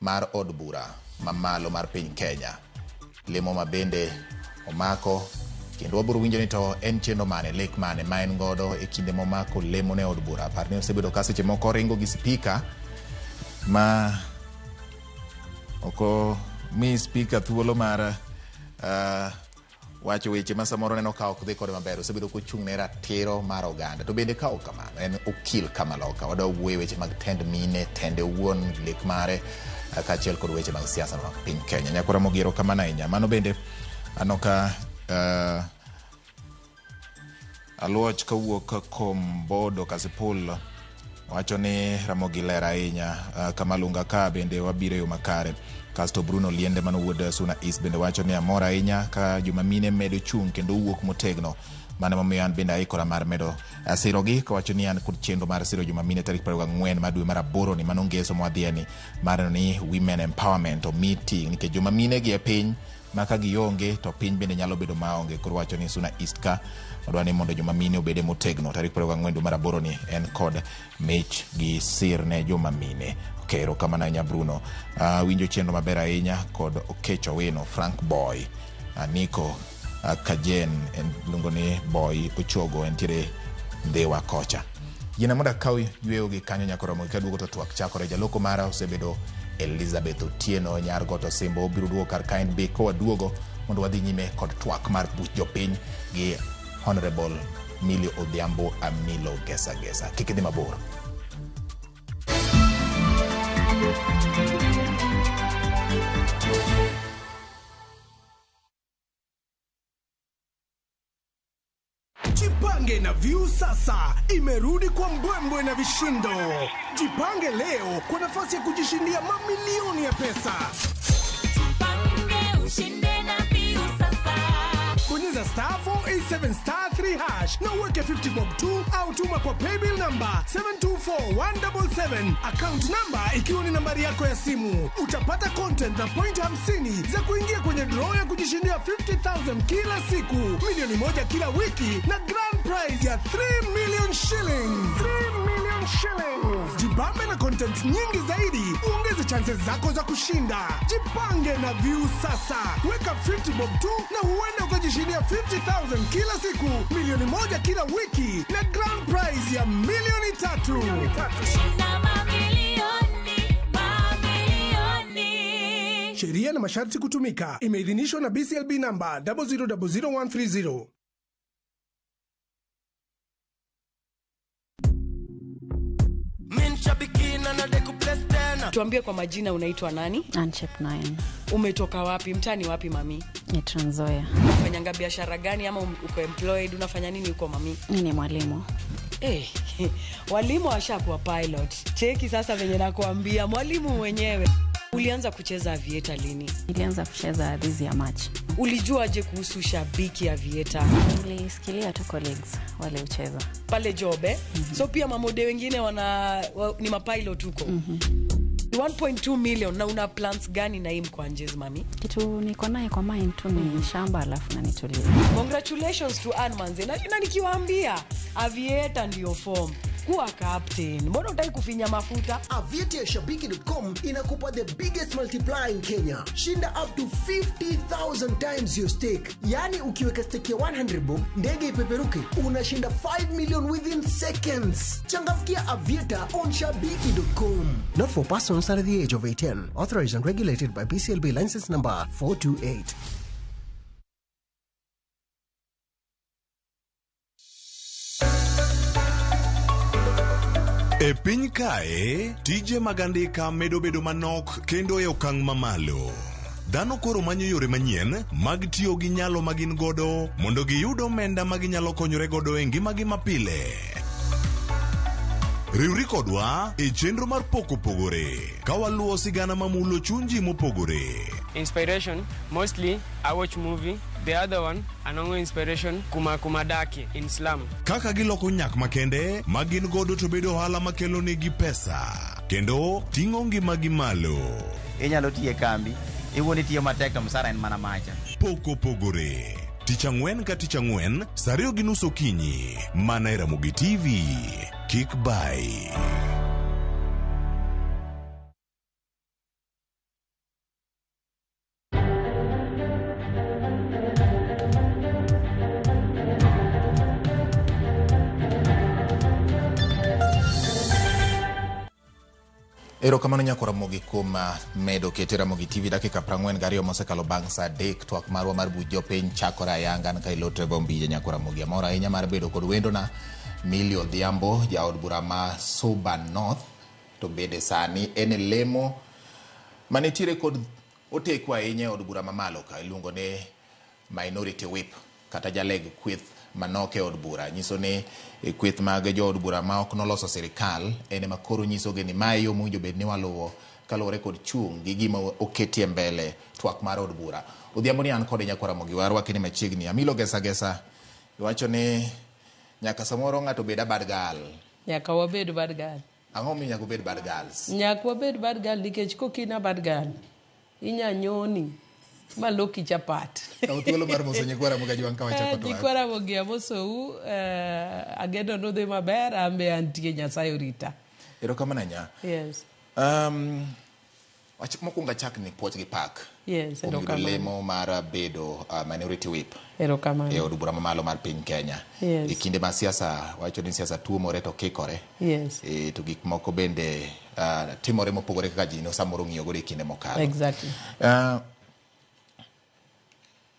mar od bura mamalo mar piny Kenya. Lemo ma bende omako kendo wabiro winjo ni to en chenro mane, lek mane ma en godo e kinde momako lemo ne od bura. Par ni osebedo ka seche moko oringo gi spika ma ok mi spika thuolo mar wacho weche ma samoro neno ka ok dhi kode maber. Osebedo kochung' ne ratiro mar oganda. To bende ka ok kamano, en okil kamaloka. Wadwa wuoyo weche mag tend mine, tende owuon, lek mare, kaachiel kod weche mag siasa mag piny Kenya. Nyakwa Ramogi, erokamano ahinya. Mano bende aneno ka Aluoch kawuok Kombodo Kasipul wacho ni Ramogi ler ahinya. Kamalunga ka bende wabiro e yo makare. Kasto Bruno Liende mano wuod Suna East bende wacho ni amor ahinya ka joma mine medo chung' kendo wuok motegno. Mano emomiyo an bende aikora mar medo sirogi kawacho ni an kod chenro mar siro joma mine tarik 24 mar dwe mar aboro ni mano ngeso mwadhiye ni mar neno ni women empowerment omi ting' nikech joma mine gi e piny ma ka gionge to piny bende nyalo bedo maonge. Koro wacho ni Suna East ka wadwa ni mondo joma mine obede motegno. Tarik 24 dwe mar aboro ni en kod mich gi sir ne joma mine. Okay, erokamano ahinya Bruno. Winjo chenro maber ahinya kod Okech Owino, Frank Boy, Nico Kajen, en luongo ni Boy Ochogo, entiere Ndhiwa kocha. Yiena mondo akaw yweyo gi kanyo nyaka romo kaduogo to twak chakore. Jaloko mara osebedo Elizabeth Otieno nyar Got Osimbo, obiro duogo kar kaen be kowaduogo mondo wadhi nyime kod twak mar buch jopiny gi Honorable Millie Odhiambo Amilo Gesa Gesa. Kik idhi mabor. Jipange na View sasa imerudi kwa mbwembwe na vishindo. Jipange leo kwa nafasi ya kujishindia mamilioni ya pesa. Jipange ushinde na View sasa. Bonyeza star 487 star 3 hash na uweke 50 bob 2 au tuma kwa paybill number 724177, account number ikiwa ni nambari yako ya simu. Utapata content na point 50 za kuingia kwenye draw ya kujishindia 50,000 kila siku, milioni 1 kila wiki na grand prize ya 3 million shillings. 3 million shillings. Jibambe na content nyingi zaidi, uongeze chances zako za kushinda. Jipange na View sasa. Weka 50 bob 2 na huenda ukajishindia 50,000 kila siku, milioni 1 kila wiki na grand prize ya milioni 3. Shinda mamilioni, mamilioni. Sheria na masharti kutumika. Imeidhinishwa na BCLB number 0000130. Tuambie kwa majina, unaitwa nani? Anchep 9. Umetoka wapi? Mtani wapi mami? Ni Trans Nzoia. Unafanyanga biashara gani ama uko employed? Unafanya nini huko mami? Mimi ni mwalimu. Walimu washakuwa pilot. Cheki sasa venye nakuambia, mwalimu mwenyewe. Ulianza kucheza avieta lini? Nilianza kucheza this year March. Ulijuaje kuhusu shabiki avieta? Nilisikilia tu colleagues wale ucheza pale job eh? So pia mamode wengine ni mapilot huko. 1.2 million. Na una plans gani na hii mkwanjezi mami? Kitu niko naye kwa mind tu ni shamba alafu na nitulie. Congratulations to Ann Manze. Na nikiwaambia avieta ndio form. Kuwa captain. Mbona hutaki kufinya mafuta? Avieta ya shabiki.com inakupa the biggest multiplier in Kenya. Shinda up to 50,000 times your stake. Yani ukiweka stake ya 100 bob, ndege ipeperuke, unashinda 5 million within seconds. Changamkia Avieta on shabiki.com. Not for persons under the age of 18. Authorized and regulated by BCLB license number 428. E piny kae, tije mag andika medo bedo manok kendo e okang' mamalo. Dhano koro manyo yore manyien mag tiyo gi nyalo ma gin godo mondo giyud omenda ma ginyalo konyore godo e ngimagi mapile. Riwri kodwa e chenro mar pok opogore ka waluwo sigana mamulo chuny ji mopogore. Inspiration, mostly I watch movie. The other one, anongo inspiration, kuma kumadaki in slum. Kaka giloko nyak makende ma gin godo to bedo ohala makelo negi pesa kendo ting'o ngimagi malo. Inyalo tiyo e kambi, iwuon itiyo matek to msara en mana macha. Pok opogore. Tich ang'wen ka tich ang'wen, saa 2:30 okinyi, mana e Ramogi TV. Kik bai. Erokamano nyako Ramogi kuom medo kete Ramogi TV dakika 42 mosekalo bang' saa 3. Twak marwa mar buch jopiny chakore ayanga ka iloto Bombije nyako Ramogi. Amor ahinya mar bedo kod wendona Millie Odhiambo, jaod bura ma Suba North, to bende sani en e lemo manitiere kod oteku ahinya e od bura mamalo ka iluongo ni Minority Whip kata jaleg kweth manok e od bura. Nyiso ni kweth mag jood bura ma ok noloso sirikal en ema koro nyisogi ni mae yo mowinjo bed ni waluwo kaluwore kod chung' gi gima oketie mbele twak mar od bura. Odhiambo ni an kode nyakwa Ramogi, warwake ni machiegni. Amilo Gesa Gesa, Iwacho ni nyaka samoro ng'ato bed a bad girl. Nyaka wabed bad girl. Ang'o momiyo nyaka ubed bad girls? Nyaka wabed bad girl nikech kokin a bad girl, inya nyoni maloki chapat. Kaw thuolo mar moso nyikwa Ramogi Ajwang' ka wachako twak. Nyikwa Ramogi amosou, ageno nudhi maber, an be antie Nyasaye orita. Erokamano ahinya. Yes. Wach mokwongo achak ni puoch gi pak. Yes, Kuom yudo erokamano. lemo mar bedo minority whip Erokamano. e od bura mamalo mar piny Kenya. Yes. E kinde ma siasa wacho ni siasa tuomore to kikore. Yes. E, to gik moko bende timore mopogore kaka ji no samoro ng'iyo godo e kinde mokalo. Exactly.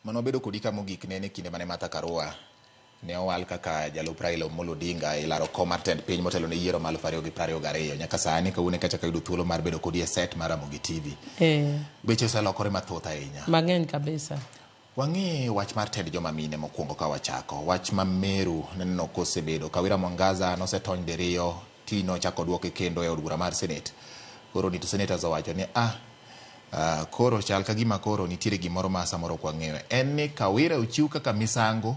Mano wabedo kodi ka mogik ne en e kinde mane Martha Karua ne owal kaka jalup Raila Amolo Odinga e laro kom mar tend piny motelo ne yiero ma 2022. Nyaka sani kawuono eka achako ayudo thuolo mar bedo kodi e set mar Ramogi TV. Weche oselokore mathoth ahinya. Mang'eny kabisa. Wang'i wach mar tend joma mine mokwongo ka wachako. Wach ma Meru naneno kosebedo. Kawira Mwangaza nosetony diriyo, ti nochako duoke kendo e od bura mar Senate. Koro ni to senators owacho ni koro chal ka gima koro nitiere gimoro ma samoro ok wang'eyo. En ni Kawira ochiw kaka misango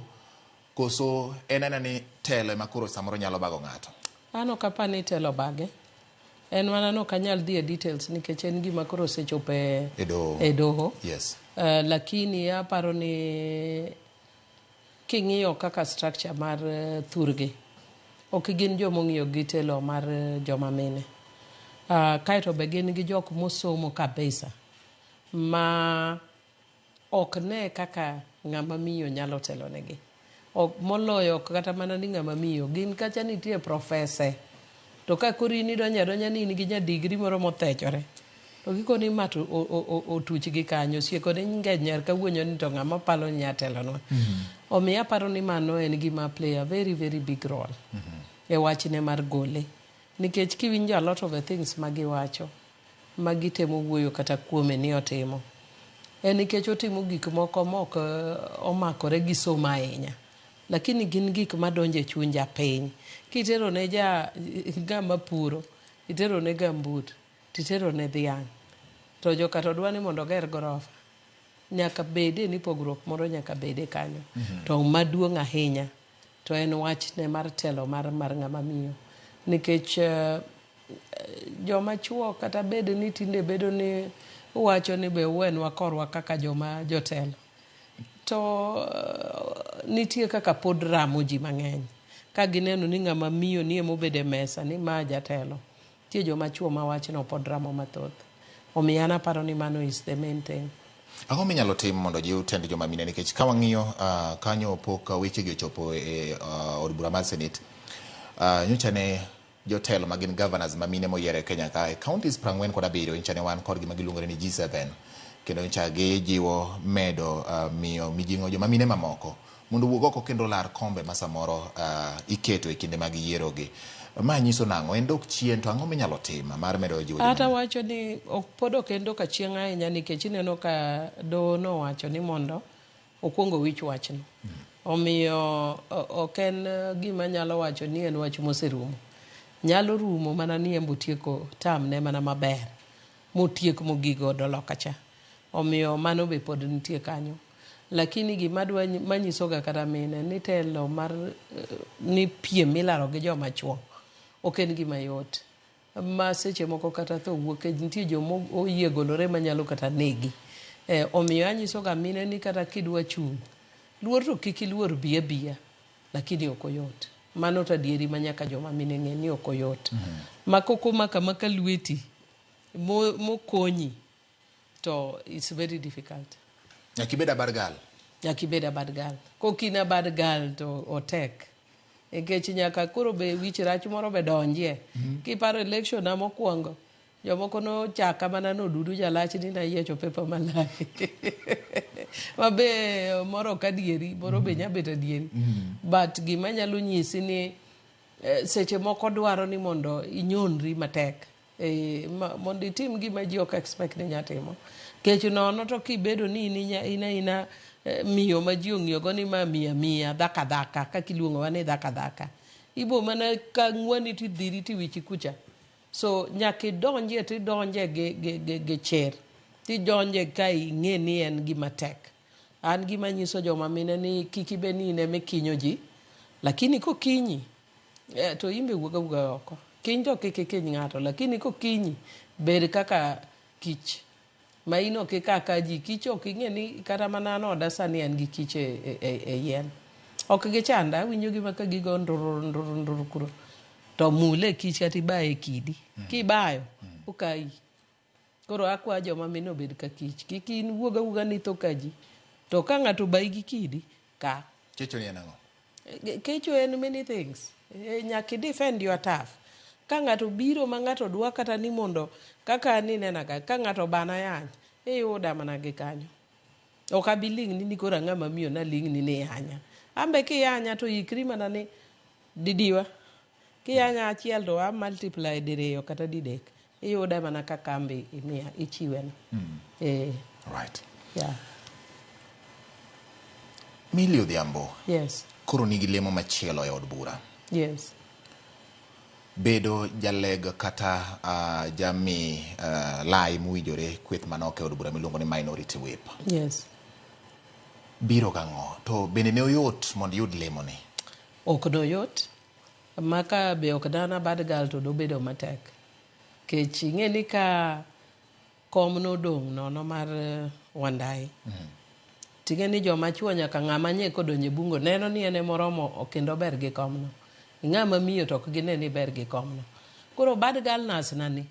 koso en ena ni telo ema koro samoro nyalo bago ng'ato? An ok apar ni telo bage. En mana ni ok anyal dhi e details nikech en gima koro osechopo e E doho. e doho. Yes. Lakini aparo ni king'iyo kaka structure mar thurgi, ok gin joma ong'iyo gi telo mar joma mine. Kaeto be gin gi jok mosomo kabisa ma ok ne kaka ng'ama miyo nyalo telo negi. Ok moloyo kata mana ni ng'ama miyo, gin kacha nitie profese. To ka koro in idonjo adonja ni in gi nya degree moro mothechore, to gikoni ma to otuch gi kanyo, osieko ni ng'eny nyar kawuonyo ni to ng'ama palo ni nya telonwa. Omiyo aparo ni mano en gima play a very very big role e wachne mar gole. Nikech kiwinjo a lot of the things magiwacho, magitemo wuoyo kata kuome ni otimo, en nikech otimo gik moko mok omakore gi somo ahinya. Lakini gin gik madonjo e chuny japiny. Kitero ne ja ng'ama puro, itero ne gambut, titero ne dhiang', to joka to dwa ni mondo oger gorofa. Nyaka bede ni pogruok moro nyaka bede kanyo. To maduong' ahinya to en wachne mar telo mar ng'ama miyo. Nikech joma chuo kata bed ni tinde bedo ni wacho ni be uwenwa korwa kaka joma jotelo. To nitie kaka pod ramo ji mang'eny. Ka gineno ni ng'ama miyo ni emobedo e mesa ni ma jatelo. Nitie joma chuo ma wachno pod ramo mathoth. Omiyo an aparo ni mano is the main thing. Ang'o minyalo tim mondo jiw tend joma mine nikech ka wang'iyo kanyo pok wechegi ochopo e od bura mar Senate. Nyocha ne jotelo ma gin governors ma mine moyier e Kenya kae, counties 47 nyocha ne wan kodgi ma giluongore ni G7. Kendo nyocha gijiwo medo miyo mijing'o joma mine mamoko mondo owuog oko kendo lar kombe ma samoro iketo e kinde mag yiero gi. Ma nyiso nang'o? En dok chien to ang'o minyalo tim mar medo jiwo joma Ata wacho ni ok pod ok en dok achien ahinya nikech ineno ka doho nowacho ni mondo okwong owich wachno. Omiyo ok en gima nyalo wacho ni en wach moserumo. Nyalo rumo mana ni en botieko term ne mana maber. Motiek mogik godo loka cha. Omiyo mano be pod nitie kanyo. Lakini gima adwa manyisoga kata mine ni telo mar ni piem milaro gi joma chuo ok en gima yot. Ma seche moko kata tho wuok, nitie joma oyie golore manyalo kata negi. Omiyo anyisoga mine ni kata kidwa chung', luor to kik iluor bi abiya, lakini ok oyot. Mano to adieri ma nyaka joma mine ng'e ni ok oyot. Ma kok omako amaka lweti, mokonyi, to it's very difficult. Nyaka ibed a bad girl. Nyaka ibed a bad girl. Kok in a bad girl to otek. Nikech nyaka koro be wich rach moro be donjie. Kiparo election na mokwongo, jomoko nochaka mana nodudu jalach ni nayiecho paper malai. Ma be moro ok adieri, moro be nyabet adieri. But gima nyalo nyisi ni seche moko dwaro ni mondo inyonri matek. Mondo itim gima ji ok expect ni inya timo. Kech nono to kibedo ni in aina miyo ma ji ong'iyo go ni ma miyo miya, dhaka dhaka, kaka iluongowa ni dhaka dhaka. Ibo mana ka ng'wani tidhiri tiwichi kucha. So nyaka idonje tidonje gi chir. Tidonje ka ing'e ni en gima tek. An gima nyiso joma mine ni kik ibed ni in ema ikinyo ji, lakini kokinyi to in be wuog awuoga oko. Kiny to kik ikiny ng'ato, lakini kokinyi bed kaka kich. Ma in ok ika ka ji, kich ok ing'e ni kata mana an oda sani an gi kich e yien. Ok gichanda, awinjo gi maka gigo ndururu ndururu ndururu kuro. To mule kich kata ibaye e kidi. Kibayo, okayi. Koro akwa joma mine obed ka kich. Kik in wuog awuoga ni itho ka ji. To ka ng'ato obayi gi kidi, ka. Kecho ni en ang'o? Kecho en many things. Nyaka i defend your turf. Ka ng'ato biro ma ng'ato dwa kata ni mondo kaka an inena ka, ka ng'ato obana yany, iyuda mana gi kanyo. Ok abi ling'ni ni koro ang'ama miyo naling'ni ni iyanya. An be kiyanya to ikri mana ni didiwa. Kiyanya achiel to a multiply diriyo kata didek. Iyuda mana ka kambi imiya, ichiwe no. Right. Yeah. Milly Odhiambo. Yes. Koro nigi lemo machielo e od bura. Yes. Bedo jaleg kata jami lai mowinjore kweth manok e od bura miluongo ni minority whip. Yes. Biro gang'o? To bende ne oyot mondo iyud lemo ni? Ok noyot. Maka be ok dana bad girl to dobedo matek. Kech ing'e ni ka kom nodong' nono mar Wandayi. Ting'e ni joma chuo nyaka ng'ama nye kodonjo e bungo neno ni en emoromo kendo ber gi komno. Ng'ama miyo to ok gine ni ber gi komno. Koro bad girl nas na ni,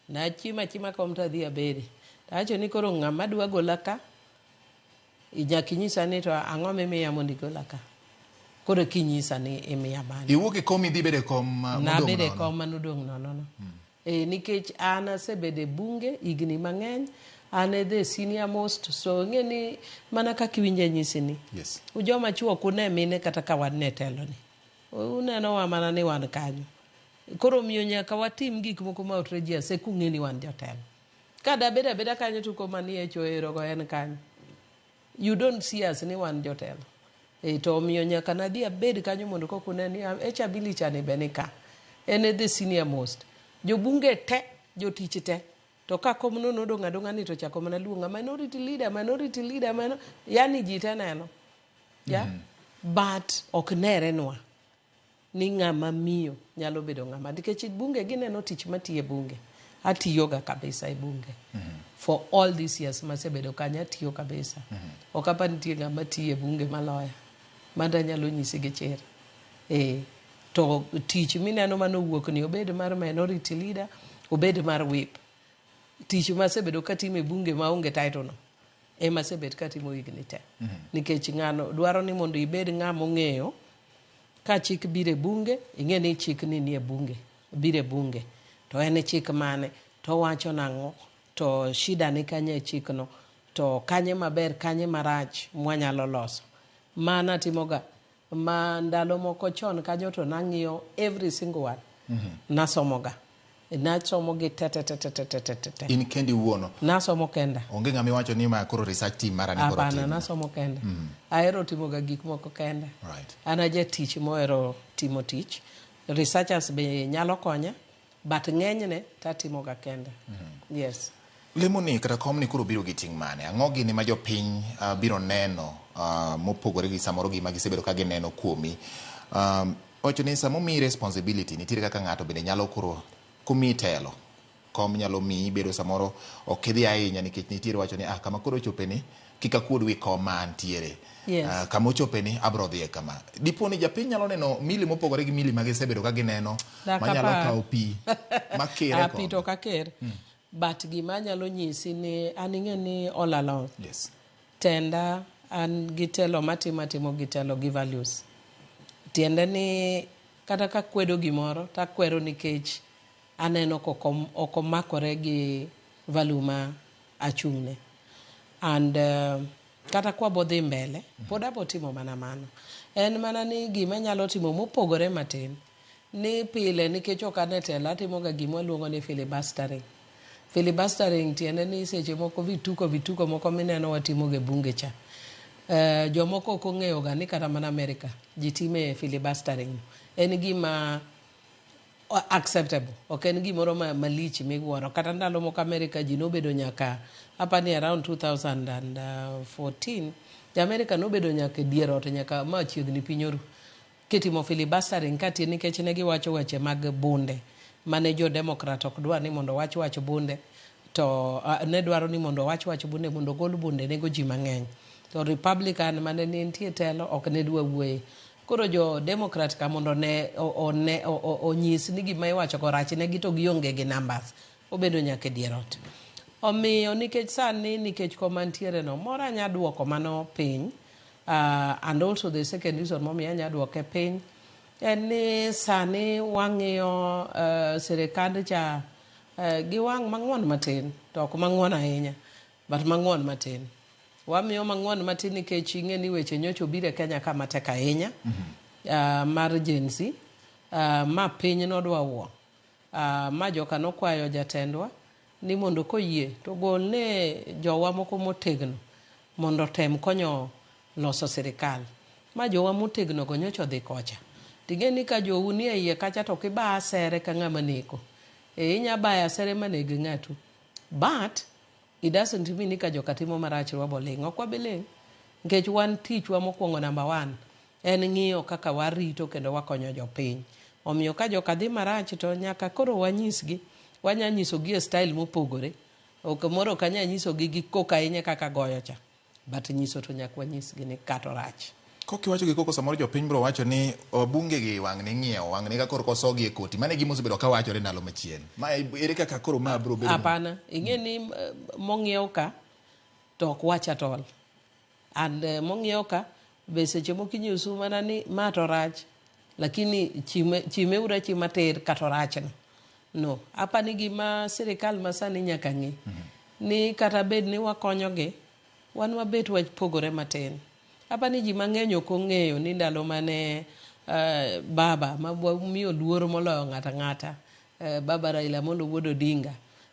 nachimo achima kom to adhi abede. Tawacho ni koro ng'ama dwa gola ka, nyaka inyisa ni to ang'o mimiya mondo igola ka. Koro kinyisa ni imiya mane. Iwuok e kom idhi bedo e kom modong' Nabedo e nono. kom manodong' nono no. Nikech an asebedo e bunge higni mang'eny, an e the senior most, so ing'e ni mana kaka iwinjo anyisi ni. Yes. Joma chuo ok une mine kata ka wan e telo ni. Unenowa mana ni wan kanyo. Koro omiyo nyaka watim gik moko ma outrageous eka ung'e ni wan jotelo. Ka dabed abeda kanyo to koma ni echo ero go en kanyo. You don't see us ni wan jotelo. To omiyo nyaka nadhi abed kanyo mondo kok une ni H Abili chani be ni ka. En e the senior most. Jobunge te, jotich te. To ka kom no nodong' adong'a ni to chako mana luonga minority leader, minority leader, yani ji te neno. Yeah? But ok nere nwa ni ng'ama miyo nyalo bedo ng'ama. Nikech bunge gineno tich matiyo e bunge. Atiyoga kabisa e bunge. For all these years masebedo kanyo atiyo kabisa. Ok apar nitie ng'ama tiyo e bunge maloya. Mano anyalo nyisi gi chir. To tich mineno manowuok ni obed mar minority leader, obed mar whip. Tich masebedo katimo e bunge maonge title no, ema asebet katimo higni te. Nikech ng'ano dwaro ni mondo ibed ng'ama ong'eyo ka chik biro e bunge, ing'e ni chik ni nie bunge, biro e bunge. To en chik mane, to owacho nang'o, to shida ni kanye e chikno, to kanye maber, kanye marach mwanyalo loso. Mano atimoga. Ma ndalo moko chon kanyo to nang'iyo every single one. Nasomoga. Nasomo gi te te te te te te te te te. In kendi iwuono. Nasomo kenda. Onge ng'ama iwacho ni ma koro research team mara ni koro Hapana, tim. nasomo kenda. Ahero timoga gik moko kenda. Right. An a jatich mohero timo tich. Researchers be nyalo konya, but ng'enyne tatimoga kenda. Yes. Lemo ni kata kom ni koro biro gi ting' mane? Ang'o gini ma jopiny biro neno mopogore gi samoro gima gisebedo ka gineno kuomi? Wacho ni sama omiyi responsibility nitiere kaka ng'ato bende nyalo koro komiyi telo. Kom nyalo miyi bedo samoro ok idhi ahinya nikech nitiere wacho ni kama koro ochope ni kik akuod wi kom ma antiere. Yes. Kama ochope ni abro dhiye kama. Dipo ni japiny nyalo neno Milly mopogore gi Milly ma gisebedo ka gineno Dak manyalo apar. kawo pi makere Pi kom. to ok aker. But gima anyalo nyisi ni an ing'e ni all along. Yes. Tenda an gi telo matimo atimo gi telo gi values. Tiende ni kata ka kwedo gimoro takwero nikech aneno ok omakore gi value ma achung'ne. And kata kwa bodhi mbele, pod abo timo mana mano. En mana ni gima anyalo timo mopogore matin, ni pile nikech ok ane telo, atimoga gima waluongo ni filibustering. Filibustering tiende ni seche moko vituko moko mineno watimoga e bunge cha. Jomoko ok ong'eyoga ni kata mana America ji time filibustering. En gima acceptable. Ok en gimoro malich miwuoro. Kata ndalo moko America ji nobedo nyaka, apani around 2014, Ja Amerika nobedo nyaka e dier ot nyaka ma chiegni piny oru. Kitimo filibustering ka tie nikech ne giwacho weche mag bunde mane jo Democrat ok dwar ni mondo owach wach bunde to uh, ne dwaro ni mondo owach wach bunde mondo ogol bunde nego ji mang'eny. To Republican mane nitie telo ok ne dwa wuoye. Koro jo Democrat ka mondo ne one onyis ni gima iwacho go rach negi to gionge gi numbers. Obedo nyaka e dier ot. Omiyo nikech sani nikech koma ntiere no moro anya duoko mano piny and also the second reason momiyo anya duoke piny en ni sani wang'iyo sirikand cha gi wang' mang'won matin to ok mang'won ahinya but mang'won matin. Wamiyo mang'won matin nikech ing'e ni weche nyocha obiro e Kenya ka matek ahinya mar Gen Z ma piny nodwa wuo. Ma joka nokwayo jatendwa ni mondo koyie to golne jowa moko motegno mondo otem konyo loso sirikal. Ma jowa motegno go nyocha odhi kocha. Ting'e ni ka jou nie iye kacha to ok iba asere ka ng'ama neko. E inya bayo asere maneg ng'atu. But it doesn't mean ni ka joka timo marach wabo ling'. Ok wabi ling'. Nikech wan tichwa mokwongo number one en ng'iyo kaka warito kendo wakonyo jopiny. Omiyo ka joka dhi marach to nyaka koro wanyisgi. Wanya nyisogi e style mopogore. Ok moro ok anya nyisogi gi koko ahinya kaka goyo cha. But nyiso to nyaka wanyisgi ni kato rach. Kokiwacho gi koko samoro jopiny biro wacho ni wabunge gi wang' ni ng'iewo wang' ni ka koro kosogi e koti. Mano e gima osebedo ka wachore ndalo machien. Ma ere kaka koro ma biro bedo? Hapana. Ing'e ni mong'iew ka to ok wach at all. And mong'iew ka be seche moko inyiso mana ni ma to rach lakini chime chime uru achima tir kata orachno. No. Apani gima sirikal masani nyaka ng'e ni kata bed ni wakonyogi wan wabet wapogore matin. Apani ji mang'eny ok ong'eyo ni ndalo mane baba ma wamiyo luor moloyo ng'ato ang'ata baba Raila Amolo Wuod Odinga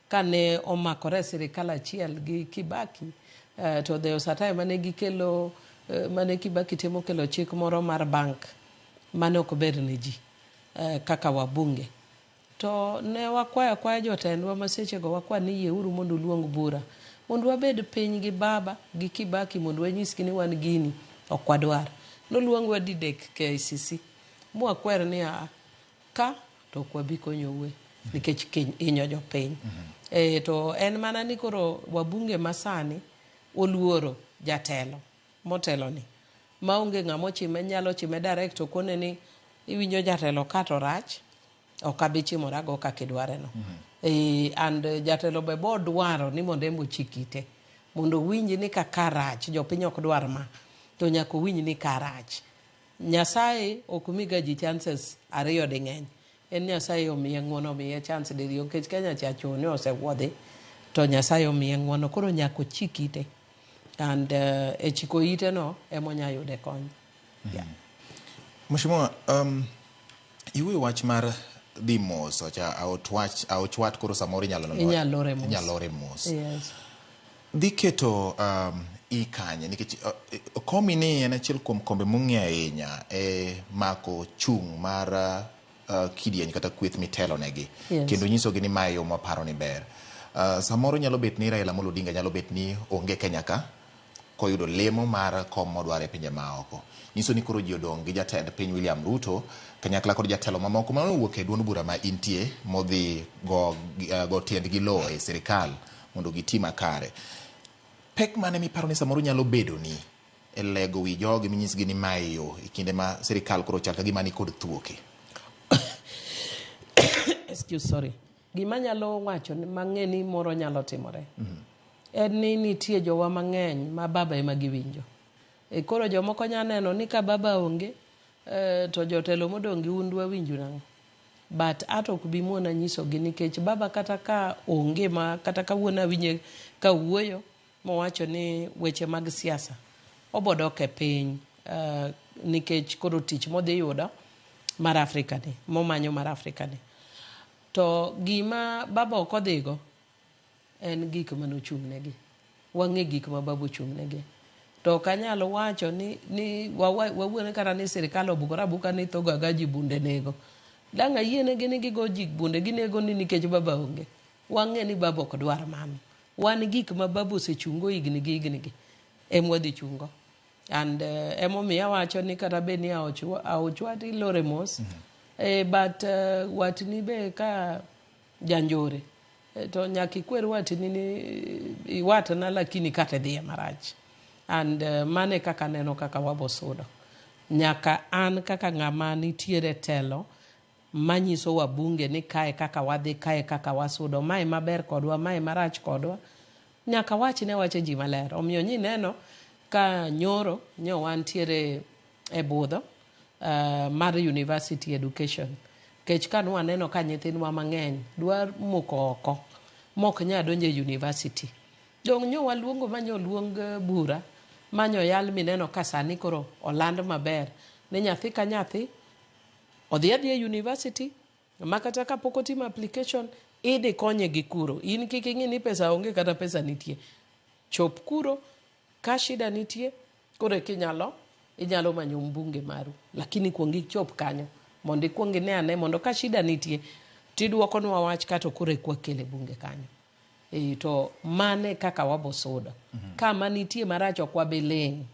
kane omakore e sirikal achiel gi Kibaki to there was a time mane gikelo mane Kibaki temo kelo chik moro mar bank mane ok ber ne ji kaka wabunge. To ne wakwayo akwaya jotendwa ma sechego wakwa ni yieuru mondo uluong bura mondo wabed piny gi baba gi Kibaki mondo wanyisgi ni wan gini ok wadwar. Noluongwa didek KICC mwakwer ni aa ka to ok wabi konyoue nikech hinyo jopiny. To en mana ni koro wabunge masani oluoro jatelo motelo ni maonge ng'ama ochime nyalo chime direct to kone ni iwinjo jatelo ka to rach ok abi chimorago kaka idware no. And jatelo be bodwaro ni mondo en be ochik ite mondo owinj ni kaka rach jopiny ok dwar ma to nyaka owinj ni ka rach. Nyasaye ok miga ji chances ariyo ding'eny. En Nyasaye omiye ng'uono omiye chance diriyo nikech Kenya cha chon osewuodhi to Nyasaye omiye ng'uono koro nyaka ochik ite and e chiko ite no ema onya yude kony. Yeah. Mheshimiwa, iwuoyo wach mar dhi mos ocha aotwach aochwat koro samoro inyalo Inyalo lore mos. Inyalo lore mos. Yes. Dhi keto ikanye nikech komi ni en achiel kuom kombe mong'e ahinya e mako chung' mar kidieny kata kweth mitelo negi. Yes. Kendo nyisogi ni mae yo mwaparo ni ber. Samoro nyalo bet ni Raila Amolo Odinga nyalo bet ni onge Kenya ka koyudo lemo mar kom modwaro e pinje maoko. Nyiso ni koro ji odong' gi jatend piny William Ruto kanyakla kod jatelo mamoko mane owuok e duond bura ma intie modhi go tiendgi lowo e sirikal mondo giti makare. Pek mane miparo ni samoro nyalo bedo ni e lego wi jogi minyisgi ni mae yo e kinde ma sirikal koro chal ka gima ni kod thuoke? Excuse, sorry. Gima nyalo wacho mang'e ni moro nyalo timore. En ni nitie jowa mang'eny ma baba ema giwinjo. E koro jomoko nya neno ni ka baba onge to jotelo modong' gi un dwa winjo nang'o. But ato ok bi muona nyisogi nikech baba kata ka onge ma kata kawuono awinje ka wuoyo mowacho ni weche mag siasa obodok e piny nikech koro tich modhi yudo mar Afrika ni momanyo mar Afrika ni. To gima baba ok odhigo en gik manochung' negi. Wang'e gik ma baba ochung' negi. To ok anyal wacho ni wawuone kata ni sirikal obukore abuka ni tho gaga ji bunde nego. Dang' ayienegi ni gigo ji bunde ginego ni nikech baba onge. Wang'e ni baba ok dwar mano. Wan gik ma baba osechungo higni gi higni gi ema wadhi chungo. And emomiyo awacho ni kata bed ni aochwa tilore mos. But watni be ka janjore to nyaka ikwer watni ni iwatna lakini kata idhiye marach. And mano e kaka aneno kaka wabosudo. Nyaka an kaka ng'ama nitiere telo manyiso wabunge ni kae kaka wadhi, kae kaka wasudo, mae maber kodwa, mae marach kodwa, nyaka wachne wache ji maler. Omiyo nyineno ka nyoro nyo wantiere e budho mar university education. Kech ka nwaneno ka nyithindwa mang'eny dwa moko oko mok nya donjo e university. Dong' nyo waluongo ma nyo luong bura ma nyo yal mineno ka sani koro oland maber ni nyathi ka nyathi odhi adhiya e university ma kata kapok otimo application idhi konye gi kuro. In kik ing'i ni pesa onge kata pesa nitie. Chop kuro ka shida nitie koro eka inyalo manyo mbunge maru. Lakini kuong ichop kanyo mondo ikuong ine ane mondo ka shida nitie tiduokonwa wach kato koro eka wakele bunge kanyo. To mane kaka wabosudo. Kama nitie marach ok wabi ling'.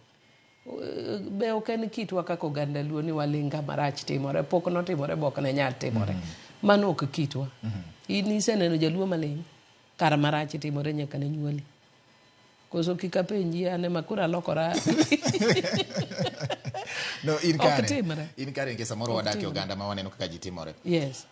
Be ok en kitwa kaka oganda Luo ni waling' ka marach timore. Pok notimore be ok ne nyal timore. Mano ok kitwa. In iseneno jaluo maling' kar marach timore nyaka ne nyuoli. Koso kik apenji ane ma koro alokora. No, in Ok kare. timre. In kare nikech samoro Ok wadak e timre. oganda ma waneno kaka ji timore. Yes.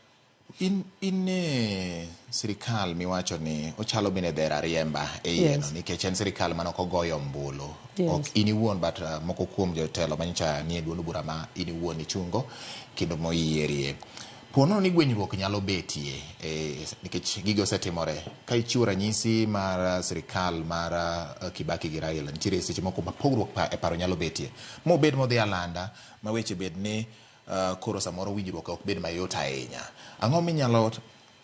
In e sirikal miwacho ni ochalo bende dher ariemba e iye no Yes. nikech en sirikal mane ok ogoyo ombulu. Yes. Ok in iwuon but moko kuom jotelo manyocha nie duond bura ma in iwuon ichungo kendo moyierie. Ponono ni gwenyruok nyalo betie nikech gigo osetimore. Ka ichiwo ranyisi mar sirikal mar Kibaki gi Raila, nitiere seche moko ma pogruok e paro nyalo betie. Mobed modhi alanda ma weche bed ni koro samoro winjruok ok bed mayot ahinya. Ang'o minyalo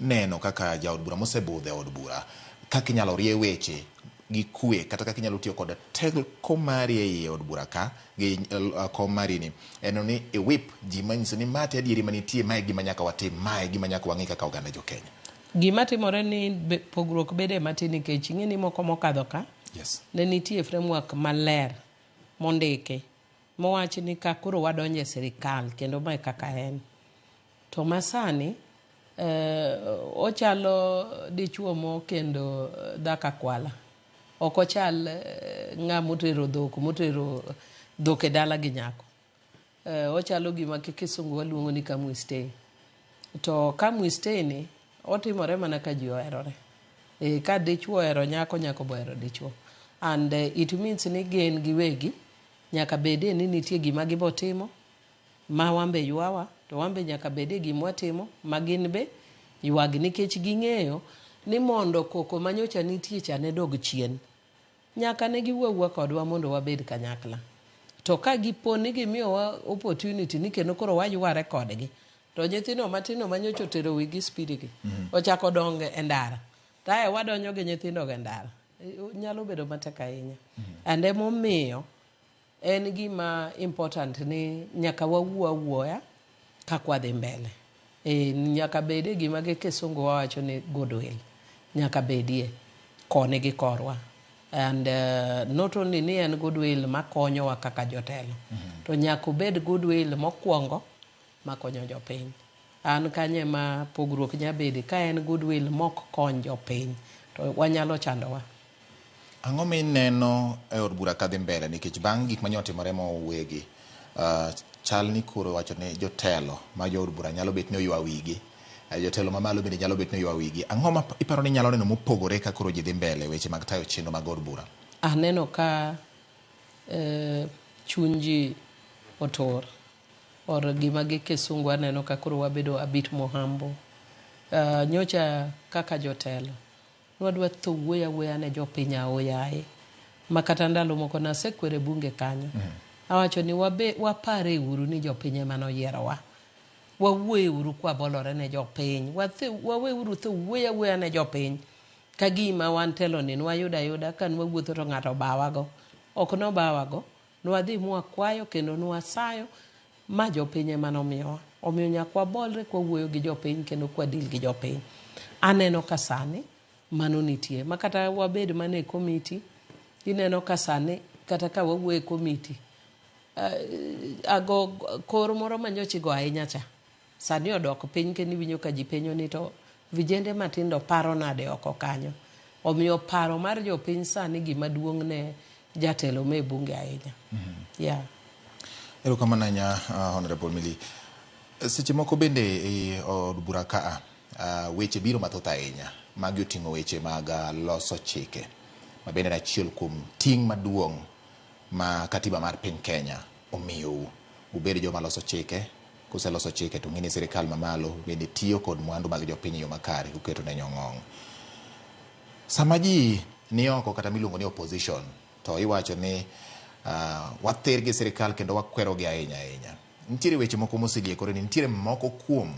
neno kaka jaod bura mosebudho e od bura, kaka inyalo rie weche gi kwe kata kaka inyalo tiyo kod teko mari e iye od bura ka gi kom mari ni en ni iwip ji manyiso ni ma te adieri manitie, mae gima nyaka watim, mae gima nyaka wang'i kaka oganda jo Kenya. Gima timore ni pogruok bede matin nikech ing'e ni moko mokadho ka Yes. ne nitie framework maler mondiki mowach ni ka koro wadonjo e sirikal kendo mae kaka en. To masani ochalo dichuo mokendo dhako akwala. Ok ochal ng'ama otero dhok, motero dhok e dala gi nyako. Ochalo gima kisungu waluongo ni come we stay. To come we stay ni otimore mana ka ji oherore. Ka dichuo ohero nyako, nyako be ohero dichuo. And it means ni gin giwegi nyaka bedie ni nitie gima gibotimo ma wambe ywawa, to wambe nyaka bedie gima watimo ma gin be ywagi nikech ging'eyo ni mondo koko manyocha nitie cha ne dog chien. Nyaka ne giwuo awuoya kodwa mondo wabed kanyakla. To ka gipo ni gimiyowa opportunity ni kendo koro wayware kodgi, to nyithindo matindo manyocha otero wigi speed gi ochako dongo e ndara, to ae wadonjo gi nyithindo go e ndara, nyalo bedo matek ahinya. And emomiyo en gima important ni nyaka wawuo awuoya kaka wadhi mbele. Nyaka bede gima gi kisungu wawacho ni goodwill. Nyaka bedie koni gi korwa. And not only ni en goodwill makonyowa kaka jotelo, to nyaka obed goodwill mokwongo makonyo jopiny. An kanye ma pogruok nyabede ka en goodwill mok kony jopiny, to wanyalo chandowa. Ang'o mineno e od bura kadhi mbele nikech bang' gik mane otimore mowegi, chal ni koro wacho ni jotelo ma jood bura nyalo bet ni oywa wigi, jotelo mamalo bende nyalo bet ni oywa wigi. Ang'o ma iparo ni nyalo neno mopogore ka koro ji dhi mbele weche mag tayo chenro mag od bura? Aneno ka chuny ji otur. Or gima gi kisungu aneno ka koro wabedo a bit more humble. Nyocha kaka jotelo, nwadwa tho wuoyo awuoya ne jopiny aoyaye. Ma kata ndalo moko nasekwere bunge kanyo. Awacho ni wapare uru ni jopiny ema noyierowa. Wawuoye uru kwabolore ne jopiny. Wawe uru tho wuoyo awuoya ne jopiny. Ka gima wan telo ni nwayudo ayuda ka nwawuotho to ng'ato obawago. Ok nobawago. Nwadhi mwakwayo kendo nwasayo ma jopiny ema nomiyowa. Omiyo nyaka wabolre kwawuoyo gi jopiny kendo kwa deal gi jopiny. Aneno ka sani mano nitie. Ma kata wabed mana e komiti, ineno ka sani kata ka wawuoyo e komiti, Ago kor moro ma nyocha igo ahinya cha sani odok piny kendo iwinjo ka ji penjo ni to vijende matindo paro nade oko kanyo. Omiyo paro mar jopiny sani gima duong' ne jatelo me bunge ahinya. Yeah. Erokamano ahinya Honorable Millie. Seche moko bende e od bura kaa weche biro mathoth ahinya. Magi oting'o weche mag loso chike ma bende en achiel kuom ting' maduong' ma katiba mar piny Kenya omiyou. Ubed joma loso chike, kuseloso chike to ng'e ni sirikal mamalo bende tiyo kod mwandu mag jopiny e yo makare uketo ne nyong'ong. Sama ji ni oko kata miluongo ni opposition to iwacho ni wathir gi sirikal kendo wakwero gi ahinya ahinya. Nitiere weche moko moseliekore ni nitiere moko kuom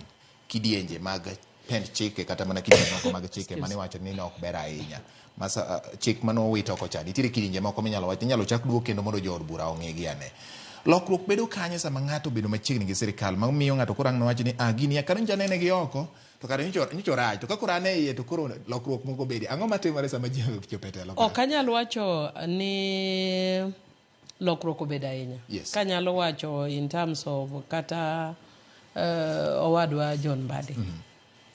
kidienje mag pend chike kata mana kidienje moko mag chike mane iwacho ni ne ok ber ahinya. Masa, chik mane owit oko cha nitiere kidienje moko minyalo wach inyalo chak duok kendo mondo jood bura ong'igi ane. Lokruok bedo kanye sama ng'ato obedo machiegni gi sirikal ma miyo ng'ato koro ang' nowach ni ah gini kane nyocha anene gi oko to kare nyocha orach to ka koro an e iye to koro lokruok moko bede. Ang'o matimore sama ji ochopo e telo? Ok anyal wacho ni lokruok obedo ahinya. Yes. Kanyalo wacho in terms of kata owadwa John Mbadi.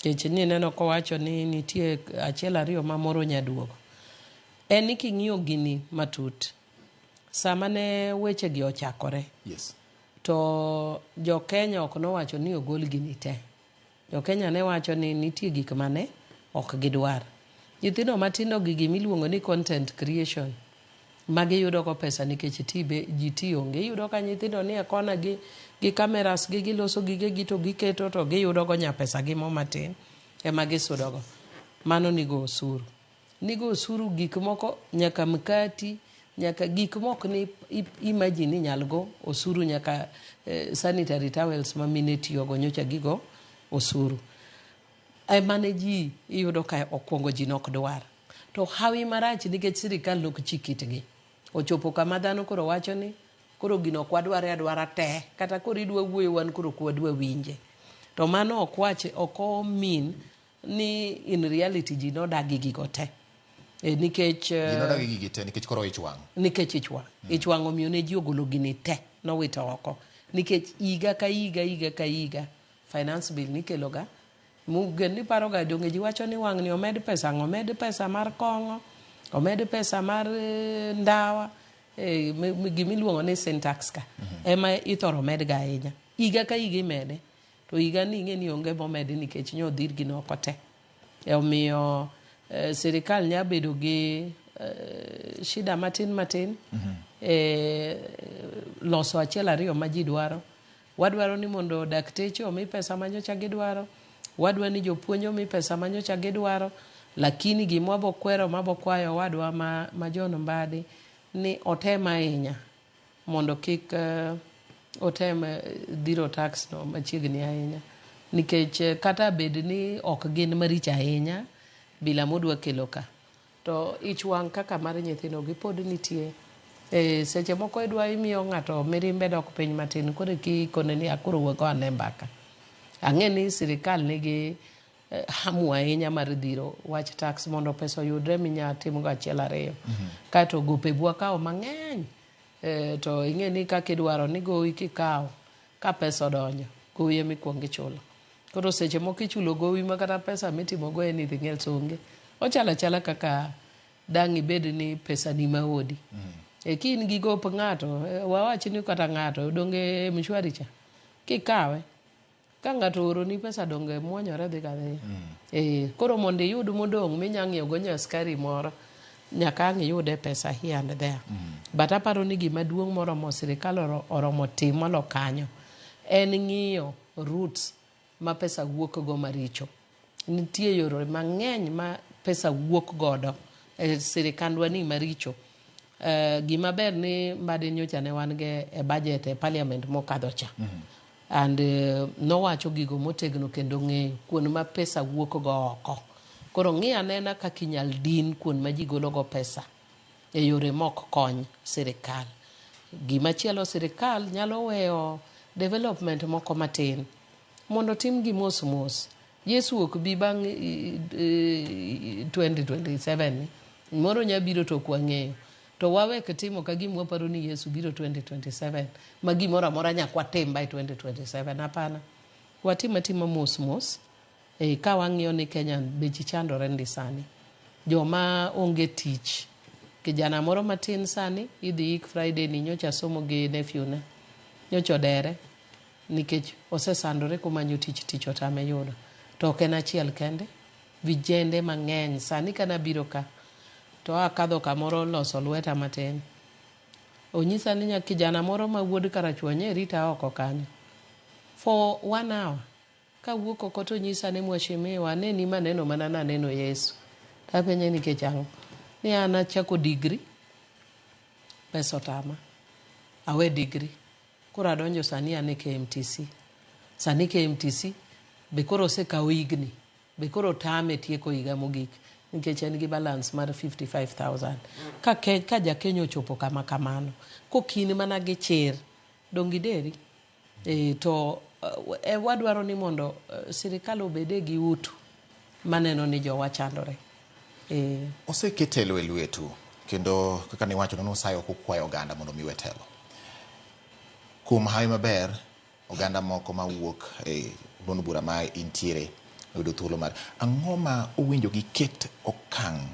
Nikech nineno kowacho ni nitie achiel ariyo ma moro nyaduogo. En ni king'iyo gini matut, sama ne weche gi ochakore, Yes. to jo Kenya ok nowacho ni ogol gini te. Jo Kenya ne wacho ni nitie gik mane ok gidwar. Nyithindo matindo gi gimiluongo ni content creation ma giyudo go pesa nikech tibe ji ti onge. Iyudo ka nyithindo nie kona gi cameras gi giloso gigegi to giketo to giyudo go nya pesa gi mo matin ema gisudo go. Mano nigo osuru. Nigo osuru gik moko nyaka mkati, nyaka gik mok ni imagine ni nyal go osuru nyaka sanitary towels ma mine tiyogo nyocha gigo osuru. Ema ne ji iyudo ka okwongo ji nok dwar. To hawi marach nikech sirikal nok chik itgi. Ochopo kama dhano koro wacho ni koro gino ok wadware adwara te kata koro idwa wuoyo wan koro ok wadwa winje. To mano ok wach ok o mean ni in reality ji nodagi gigo te. Nikech Ji nodagi gigi te nikech koro ich wang'. Nikech ich wang'. Ich wang' omiyo ne ji ogolo gini te nowito oko. Nikech higa ka higa higa ka higa finance bill nikelo ga Mugen ni paro ga donge ji wacho ni wang' ni omed pesa ang' omed pesa mar kong'o omed pesa mar ndawa gimiluongo ni sin tax ka ema ithoro med ga ahinya higa ka higa imede to higa ni ing'e ni onge momedi nikech nyo odhir gino oko te. Omiyo sirikal nya bedo gi shida matin matin loso achiel ariyo ma ji dwaro. Wadwaro ni mondo dakteche omi pesa ma nyocha gidwaro, wadwa ni jopuonj omi pesa ma nyocha gidwaro, lakini gima wabokwero mabokwayo owadwa ma John Mbadi ni otem ahinya mondo kik otem dhiro tax no machiegni ahinya. Nikech kata bed ni ok gin maricho ahinya bila modwa kelo ka, to ich wang' kaka mar nyithindo gi pod nitie. Seche moko idwa imiyo ng'ato mirimbe dok piny matin koro kikone ni akoro wago ane mbaka. Ang'e ni sirikal nigi hamu ahinya mar dhiro wach tax mondo pesa oyudre minya timgo achiel ariyo. Kaeto gope bwa kawo mang'eny to ing'e ni kaka idwaro ni gowi kikawo ka pesa odonjo gowi ema ikuongo ichulo. Koro seche moko ichulo gowi ma kata pesa mitimogo anything else onge. Ochalo achala kaka dang' ibed ni pesa ni maodi. Ka in gi gop ng'ato, wawach ni kata ng'ato donge mshwari cha kikawe ka ng'ato ooroni pesa donge muonyore dhi kadhiyo. Koro mondo iyud modong' minya ng'iewo go nya skari moro nyaka ang' iyude pesa here and there. But aparo ni gima duong' moromo sirikal oromo tim molo kanyo en ng'iyo routes ma pesa wuok go maricho. Nitie yore mang'eny ma pesa wuok godo e sirikandwa ni maricho. Gima ber ni Mbadi nyocha ne wan ge e budget e parliament mokadho cha. And nowacho gigo motegno kendo ng'eyo kuond ma pesa wuok go oko. Koro ng'i anena kaka inyal din kuond ma ji golo go pesa e yore mok kony sirikal. Gimachielo sirikal nyalo weyo development moko matin mondo tim gi mos mos. Yesu ok bi bang' 2027 ni. Moro nya biro to ok wang'eyo. To wawek timo ka gima waparo ni Yesu biro 2027 ma gimoro amora nyaka watim by 2027. Hapana. Watim atima mos mos. E, ka wang'iyo ni Kenya be ji chandore ndi sani. Joma onge tich. Kijana moro matin sani idhi ik Friday ni nyocha somo gi nephew ne. Nyocha odere nikech osesandore komanyo tich tich otame yudo. To ok en achiel kende. Vijende mang'eny sani kanabiro ka to akadho kamoro loso lweta matin. Onyisa ni kijana moro ma wuod Karachuonyo e rita oko kanyo. For one hour. Kawuok oko to onyisa ni mheshimiwa aneni maneno mana naneno Yesu. Tapenje nikech ang'o? Ni an achako degree, pesa otama. Awe degree. Koro adonjo sani an e KMTC. Sani KMTC be koro osekawo higni. Be koro tame tieko higa mogik nikech en gi balance mar 55,000. Ka, ke, ka ja Kenya ochopo kama kamano, kokin mana gi chir, dong ideri. E, to e, wadwaro ni mondo sirikal obede gi utu maneno ni jowa chandore. E, Oseket telo e lwetu kendo kaka niwacho nusayo kukwayo oganda mondo omiwe telo. Kuom hawi maber, oganda moko mawuok e duond bura ma intiere oyudo thuolo mar ang'o ma owinjo giket okang'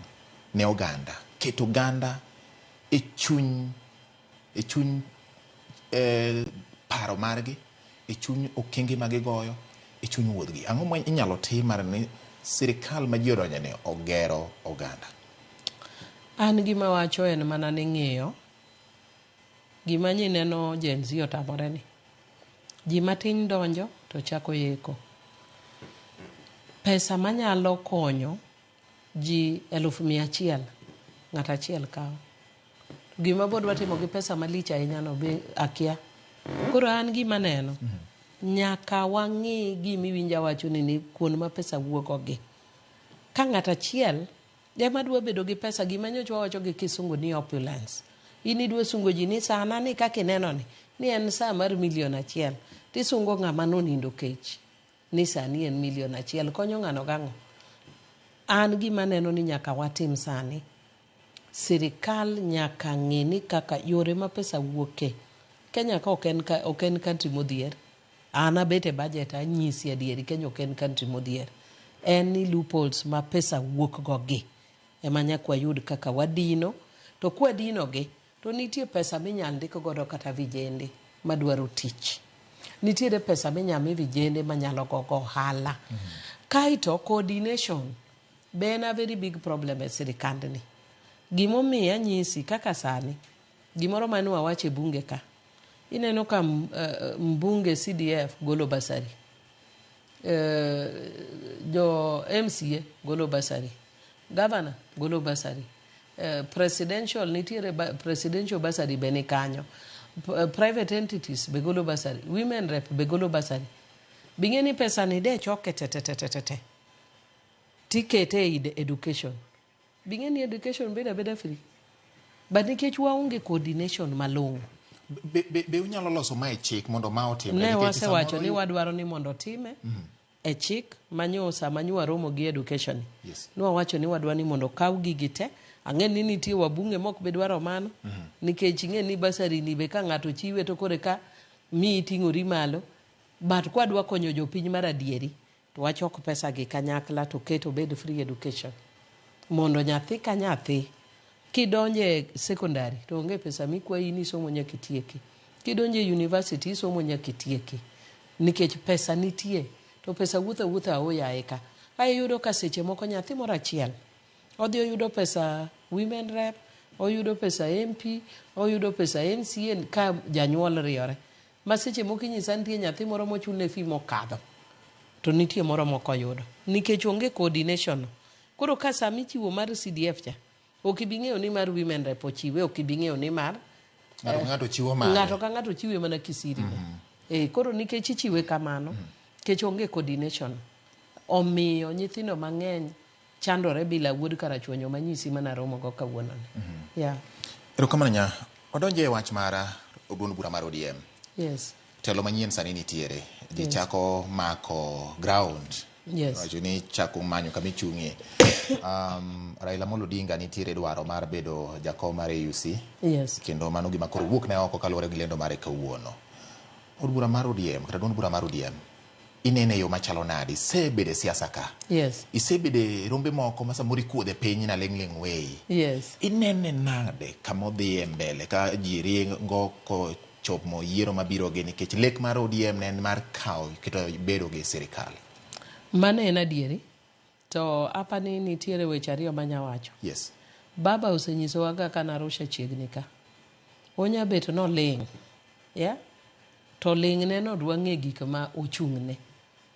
ne oganda ket oganda e chuny e chuny paro margi e chuny okenge ma gigoyo e chuny wuodhgi ang'o ma inyalo tim mar ni sirikal ma ji odonjone ogero oganda An gima wacho en mana ni ng'iyo gima nyineno Gen Z otamore ni. Ji matin donjo to chako yeko. Pesa manyalo konyo ji 100,000 ng'ato achiel kawo. Gima bodwa timo gi pesa malich ahinya no be akia. Koro an gima neno, nyaka wang'i gimiwinjo awacho ni ni kuond ma pesa wuok gi. Ka ng'ato achiel ema dwa bedo gi pesa gima nyocha wawacho gi kisungu ni opulence. In idwa sungo ji ni sana ni kaka ineno ni ni en saa mar milion achiel tisungo ng'ama nonindo kech ni sani en milion achiel konyo ng'ano gang'o? An gima neno ni nyaka watim sani sirikal nyaka ng'e ni kaka yore ma pesa wuoke Kenya ka ok en, ok en country modhier an abet e budget anyisi adieri Kenya ok en country modhier en ni loopholes ma pesa wuok go gi ema nyaka wayud kaka wadino to kwadino gi to nitie pesa minyal ndik godo kata vijende madwaro tich nitiere pesa minyal mi vijende manyalo gogo ohala kaeto coordination be en a very big problem e sirikandni gimomiyo anyisi kaka sani gimoro mane wawacho e bunge ka ineno ka mbunge CDF golo bursary jo MCA golo bursary governor golo bursary presidential nitiere presidential bursary be ni kanyo private entities be golo bursary women rep be golo bursary bing'e ni pesa ni de choke te te te te te te tikete e education bing'e ni education bedo abeda free but nikech waonge coordination malong'o be unyalo loso mae chik mondo ma otimre ne nikech wasewacho samoro ni wadwaro ni mondo otime e chik manyo sama nyo waromo gi education nwawacho ni wadwa ni mondo okaw gigi te ang'e ni nitie wabunge mok be dwaro mano nikech ing'e ni bursary ni be ka ng'ato chiwe to kore ka miyi ting'ori malo but kwadwa konyo jopiny mar adieri to wachok pesa gi kanyakla to ket obed free education mondo nyathi ka nyathi kidonje secondary to onge pesa mikwayi ni somo nyaka itieki kidonje university isomo nyaka itieki nikech pesa nitie to pesa wuotho awuotha aoyaye ka ae iyudo ka seche moko nyathi moro achiel odhi oyudo pesa women rep oyudo pesa MP oyudo pesa MCA ka janyuol riyore ma seche moko inyisa nitie nyathi moro mochulne fee mokadho to nitie moro mok oyudo nikech onge coordination koro ka sama ichiwo mar CDF cha ok ibi ng'eyo ni mar women rep ochiwe ok ibi ng'eyo ni mar Ng'ato ka ng'ato chiwo mare. ng'ato ka ng'ato chiwe mana kisiri ne koro nikech ichiwe kamano nikech onge coordination omiyo nyithindo mang'eny chandore bila wuod karachuonyo manyisi mana romo go kawuono ni yeah. Erokamano nya wadonje e wach mar duond bura mar ODM yes telo manyien sani nitiere ji Yes. chako mako ground Yes. Wacho ni chako manyo kama ichung'ie. Raila Amolo Odinga nitiere dwaro mar bedo jakom mar AUC. Yes. Kendo mano gima koro wuok ne oko kaluwore gi lendo mare kawuono. Od bura mar ODM kata duond bura mar ODM inene e yo machalo nade? Isebedo e siasa ka. Yes. Isebedo e rombe moko ma samoro ikuodhe piny na ling' ling' weyi. Yes. Inene nade kama odhiye mbele ka ji ringo kochopo yiero mabiro gi nikech lek mar ODM ne en mar kawo keto bedo gi sirikal. Mano en adieri. To apani nitiere weche ariyo manya wacho. Yes. Baba osenyisowa ga ka Arusha chiegni ka. Onya bet noling'. Yeah? To ling'ne no dwa ng'e gik ma ochung'ne.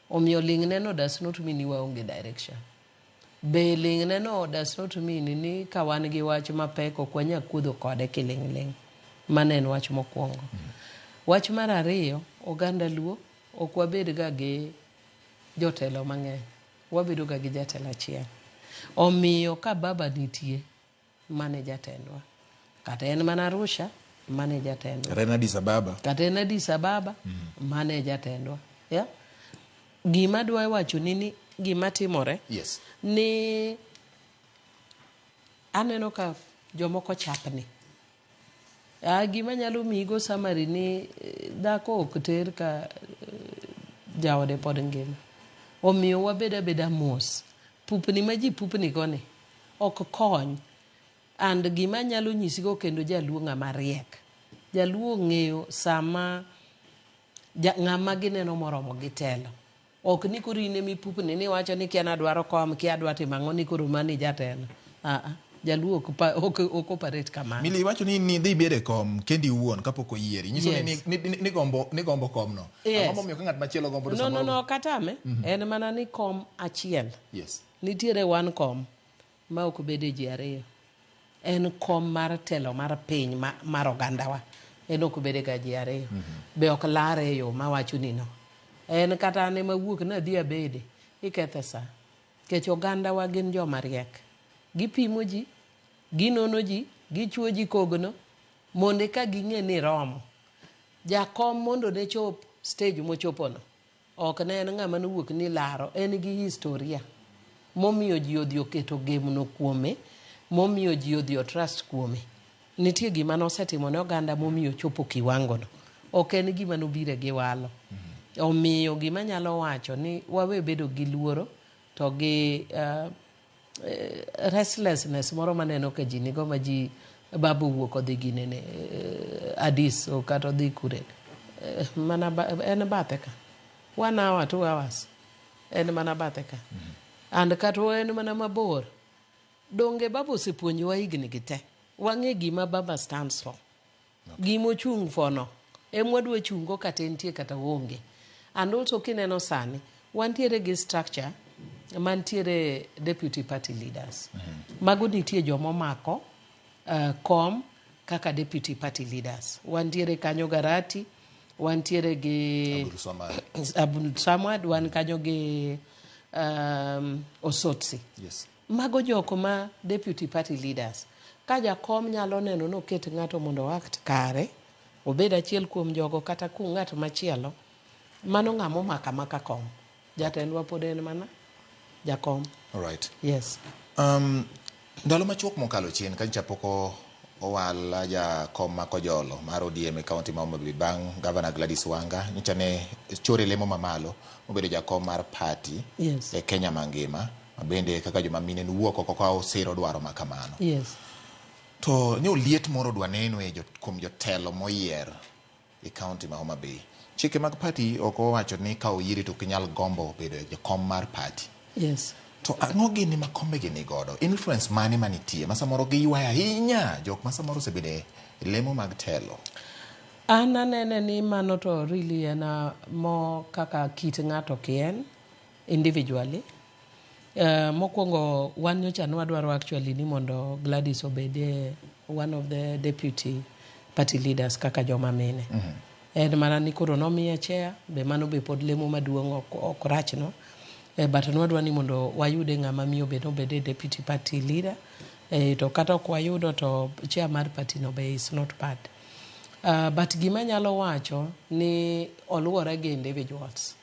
Omiyo ling'ne no does not mean ni waonge direction. Be ling'ne no does not mean ni ka wan gi wach mapek ok wanyal kuodho kode kiling' ling'. Mano en wach mokwongo. Wach mar ariyo, oganda Luo ok wabed ga gi jotelo mang'eny. Wabedo ga gi jatelo achiel. Omiyo ka baba nitie, mano e jatendwa. Kata en mana Arusha, mano e jatendwa. Kata en Addis Ababa. Kata en Addis Ababa, mano e jatendwa. Yeah? Gima adwa wacho ni gima timore Yes. ni aneno ka jomoko chapni. Gima nyalo miyigo summary ni dhako ok ter ka jaode pod ngima. Omiyo wabed abeda mos. Pupni ma ji pupni go ni ok kony. And gima anyalo nyisigo kendo jaluo ng'ama riek. Jaluo ong'eyo sama ng'ama gineno moromo gi telo. Ok ni koro in ema ipupni ni iwacho ni kia nadwaro kom, kia adwa timo ang'o ni koro mano e jatelo. Jaluo ok operate kamano. Milly iwacho ni nidhi bedo e kom kendi iwuon kapok oyieri. Nyiso ni gombo komno. Yes. Ang'o momiyo ka ng'at machielo gombo to No, no, samoro- no, ok atame. En mana ni kom achiel. Yes. Nitiere one kom ma ok bede ji ariyo. En kom mar telo mar piny mar ogandawa. En ok bede ga ji ariyo. Be ok lare e yo mawacho ni no. En kata an ema awuok nadhi abede, ikethe sa. Nikech ogandawa gin joma riek. Gipimo ji, ginono ji, gichuo ji kogno, mondo eka ging'e ni romo. Jakom mondo ne chop stage mochopono, ok ne en ng'ama nowuok ni laro, en gi historia. Momiyo ji odhi oketo geno kuome, momiyo ji odhi o trust kuome. Nitie gima nosetimo ne oganda momiyo ochopo kiwango no. Ok en gima nobire gi walo. Omiyo gima anyalo wacho ni wawe bedo gi luoro to gi restlessness moro maneno ka ji nigo ma ji baba owuok odhi ginene Addis kata odhi kure. Mana en bathe ka. 1 hour, 2 hours. En mana bathe ka. And kata en mana mabor. Donge baba osepuonjowa higni gi te. Wang'e gima baba stands for. Gima ochung' for no. Ema wadwa chungo kata entie kata oonge. And also kineno sani, wantiere gi structure mantiere deputy party leaders. Mago nitie joma omako kom kaka deputy party leaders. Wantiere kanyo Garati, wantiere gi Abdul Samad, wan kanyo gi Osotsi. Yes. Mago joko ma deputy party leaders. Ka jakom nyalo neno noket ng'ato mondo act kare, obed achiel kuom jogo kata ku ng'at machielo, mano ng'ama omako amaka kom. Jatendwa pod en mana jakom. All right. Yes. Ndalo machuok mokalo chien ka nyocha pok owal jakom ma Kojolo mar ODM e kaunti ma Homa Bay bang' Gavana Gladys Wanga nyocha ne chore lemo mamalo mobedo jakom mar party Yes. e Kenya mangima ma bende kaka joma mine nowuok oko ka osiro dwaro ma kamano. Yes. To ne oliet moro dwa neno e kuom jotelo moyier e kaunti ma Homa Bay. Chike mag party ok owacho ni ka oyieri to ok inyal gombo bedo e jakom mar party. Yes. To ang'o gini ma kombe gi nigodo? Influence mane manitie ma samoro giywayo ahinya jok ma samoro osebedo e lemo mag telo? An anene ni mano to really en mo kaka kit ng'ato kien individually. Mokwongo wan nyocha nwadwaro actually ni mondo Gladys obed one of the deputy party leaders kaka joma mine. En mana ni koro nomiye chair, be mano be pod lemo maduong' ok rach no. But nwadwa ni mondo wayude ng'ama miyo be nobede deputy party leader. To kata ok wayudo to chair mar party no be is not bad. But gima anyalo wacho ni oluwore gi individuals.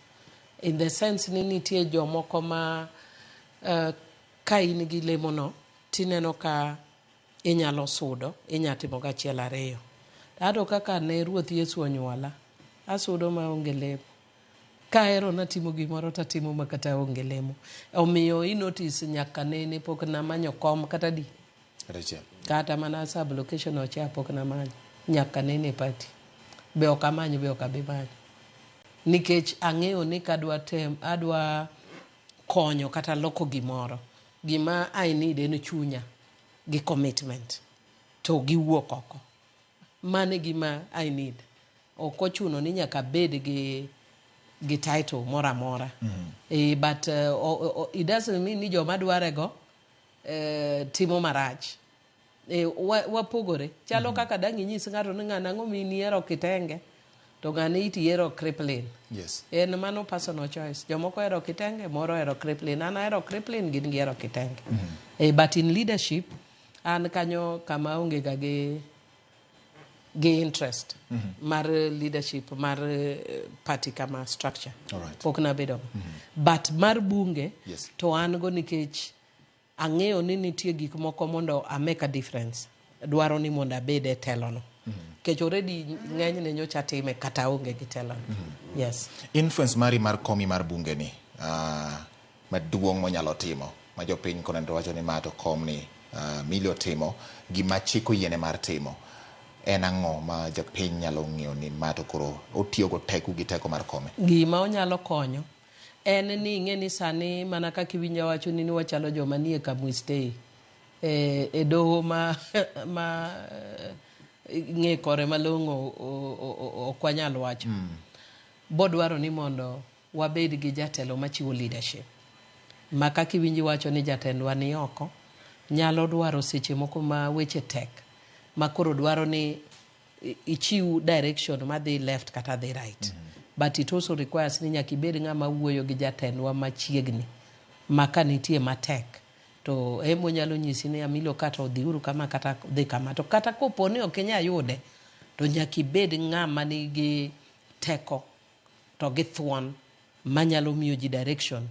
In the sense ni nitie jomoko ma ka in gi lemono tineno ka inyalo sudo, inya timo gachiel ariyo. Ato kaka ne Ruoth Yesu onyuola, asudo maonge lemo. Kahero natimo gimoro tatimo makata onge lemo. Omiyo i notice nyaka nene pok namanyo kom kata di. Kata achiel. Kata mana sub location ocha pok namanyo. Nyaka nene e party. Be ok amany be ok abi manyo. Nikech ang'eyo ni kadwa tem, adwa konyo kata loko gimoro. Gima I need en chunya gi commitment to giwuok oko. Mano e gima I need. Ok ochuno ni nyaka abed gi title moro amora. But it doesn't mean ni joma dwarego timo marach. Wapogore. Chalo kaka dang' inyis ng'ato ni ng'ano ang'o miyo ihero kitenge to ng'ane iti ihero crippling. En mano personal choice. Jomoko ohero kitenge, moro ohero crippling. An ahero crippling, gin gihero kitenge. But in leadership, an kanyo kama onge ga gi interest mar leadership mar party kama structure. Pok nabedo go. But mar bunge to an go nikech ang'eyo ni nitie gik moko mondo a make a difference. Dwaro ni mondo abed e telo no. Nikech already ng'enyne nyocha time kata onge gi telo no. Yes. Influence mari mar komi mar bunge ni maduong' monyalo timo ma jopiny koneno to wacho ni ma to komni Millie otimo gima chik oyiene mar timo en ang'o ma jopiny nyalo ng'eyo ni ma to koro otiyo go teko gi teko mar kome? Gima onyalo konyo en ni ing'e ni sani mana kaka iwinjo wacho ni wachalo joma nie Kamwistei e doho ma ng'e kore malong'o ok wanyal wacho. Bodwaro ni mondo wabed gi jatelo machiwo leadership. Ma kaka iwinjo wacho ni jatendwa ni oko, nyalo dwaro seche moko ma weche tek, ma koro dwaro ni ichiw direction madhi left kata dhi right. But it also requires ni nyaka ibed ng'ama wuoyo gi jatendwa machiegni, ma ka nitie matek to emo nyalo nyisi ni Amilo kata odhiuru kama kata dhi kama. To kata kopo ni ok inyal yude, to nyaka ibed ng'ama nigi teko to gi thuon manyalo miyo ji direction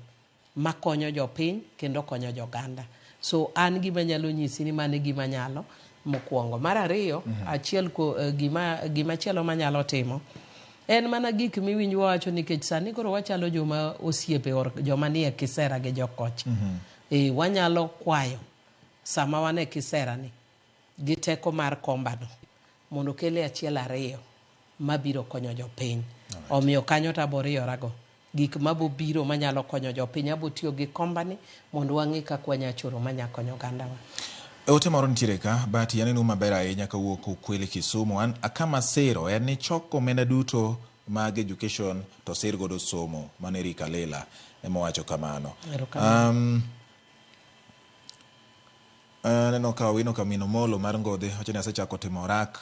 makonyo jopiny kendo konyo joganda. So an gima nyalo nyisi ni mano e gima nyalo mokwongo. Mar ariyo, achiel ko, gima chielo manyalo timo en mana gik miwinjo wawacho nikech sani koro wachalo joma osiepe or joma nie kisera gi jokocha. Wanyalo kwayo sama wan e kisera ni gi teko mar kombano mondo kele achiel ariyo mabiro konyo jopiny. Omiyo kanyo to aboriyorago. Gik mabobiro manyalo konyo jopiny abotiyo gi kombani mondo wang'i kaka wanya choro manya konyo ogandawa. Ote moro nitiere ka, but yaneno maber ahinya kawuok Ukweli Kisumu. An kama sero en ni choko omenda duto mag education to sir godo somo. Mano Eric Alela ema owacho kamano. Aneno ka Owino Kamino Molo mar Ngodhe wacho ni asechako timo rak.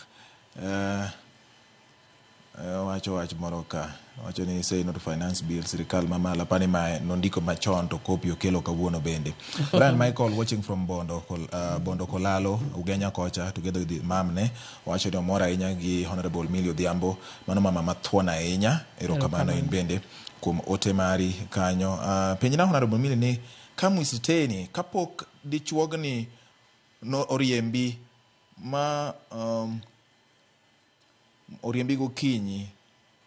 Owacho wach moro ka. Owacho ni say no to finance bill sirikal mamalo. Apani ma nondiko machon to kopi okelo kawuono bende. Brian Michael watching from Bondo Kolalo, Ugenya kocha together with mamne. Owacho ni omor ahinya gi Honorable Millie Odhiambo. Mano mama mathuon ahinya. Erokamano in bende kuom ote mari kanyo. Penjna Honorable Millie ni Kamwisiteni kapok dichuogni no oriembi ma oriembi gokinyi,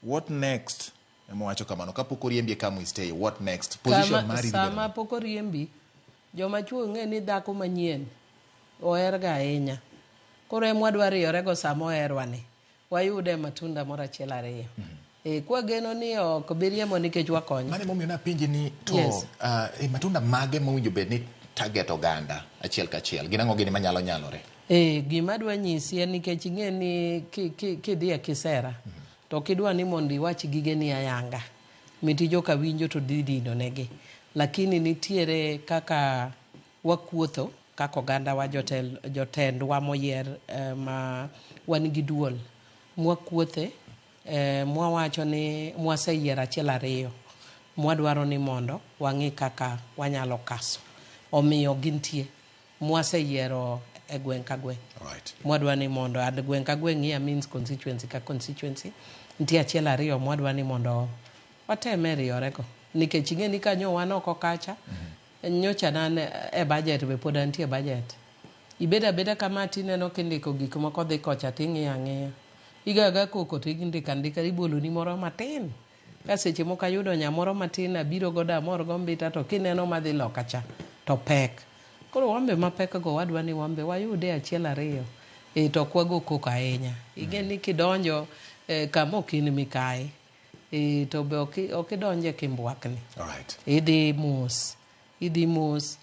what next? Ema wacho kamano kapok oriembi e Kamwistei, what next? Position mari dhi bedo sama pok oriembi, joma chuo ng'e ni dhako manyien oherga ahinya. Koro ema wadwa riyorego sama oherwa ni. Wayude matunda moro achiel ariyo. Kwageno ni ok bi riembo nikech wakonyo. Mano emomiyo napenji ni to matunda mage mowinjo bed ni target oganda achiel kachiel? Gin ang'o gini manyalo nyalore? Gima adwa nyisi en nikech ing'e ni kidhi e kisera to kidwa ni mondo iwach gigeni ayanga miti joka winjo to dhi dino negi. Lakini nitiere kaka wakuotho kaka oganda wa jotendwa moyier ma wan gi duol mwakuothe mwawacho ni mwaseyiero achiel ariyo mwadwaro ni mondo wang'i kaka wanyalo kaso. Omiyo gintie mwaseyiero e gweng' ka gweng'. Mwadwa ni mondo and gweng' ka gweng' here means constituency ka constituency. Nitie achiel ariyo mwadwa ni mondo wateme riyorego. Nikech ing'e ni kanyo wan oko kacha, nyocha nan e budget be pod antie e budget. Ibedo abeda kama tineno kindiko gik moko dhi kocha ting'iyo ang'iya. Igo agoya koko tindiko andika iboloni moro matin. Ka seche moko ayudo nyamoro matin abiro godo amor go mbita to kineno madhi loka cha to pek. Koro wambe mapek go wadwa ni wambe wayude achiel ariyo. E to ok wago koko ahinya. Ing'e ni kidonjo kama ok in mikayi e, to be ok idonje kimbwakni. Alright. Idhi mos, idhi mos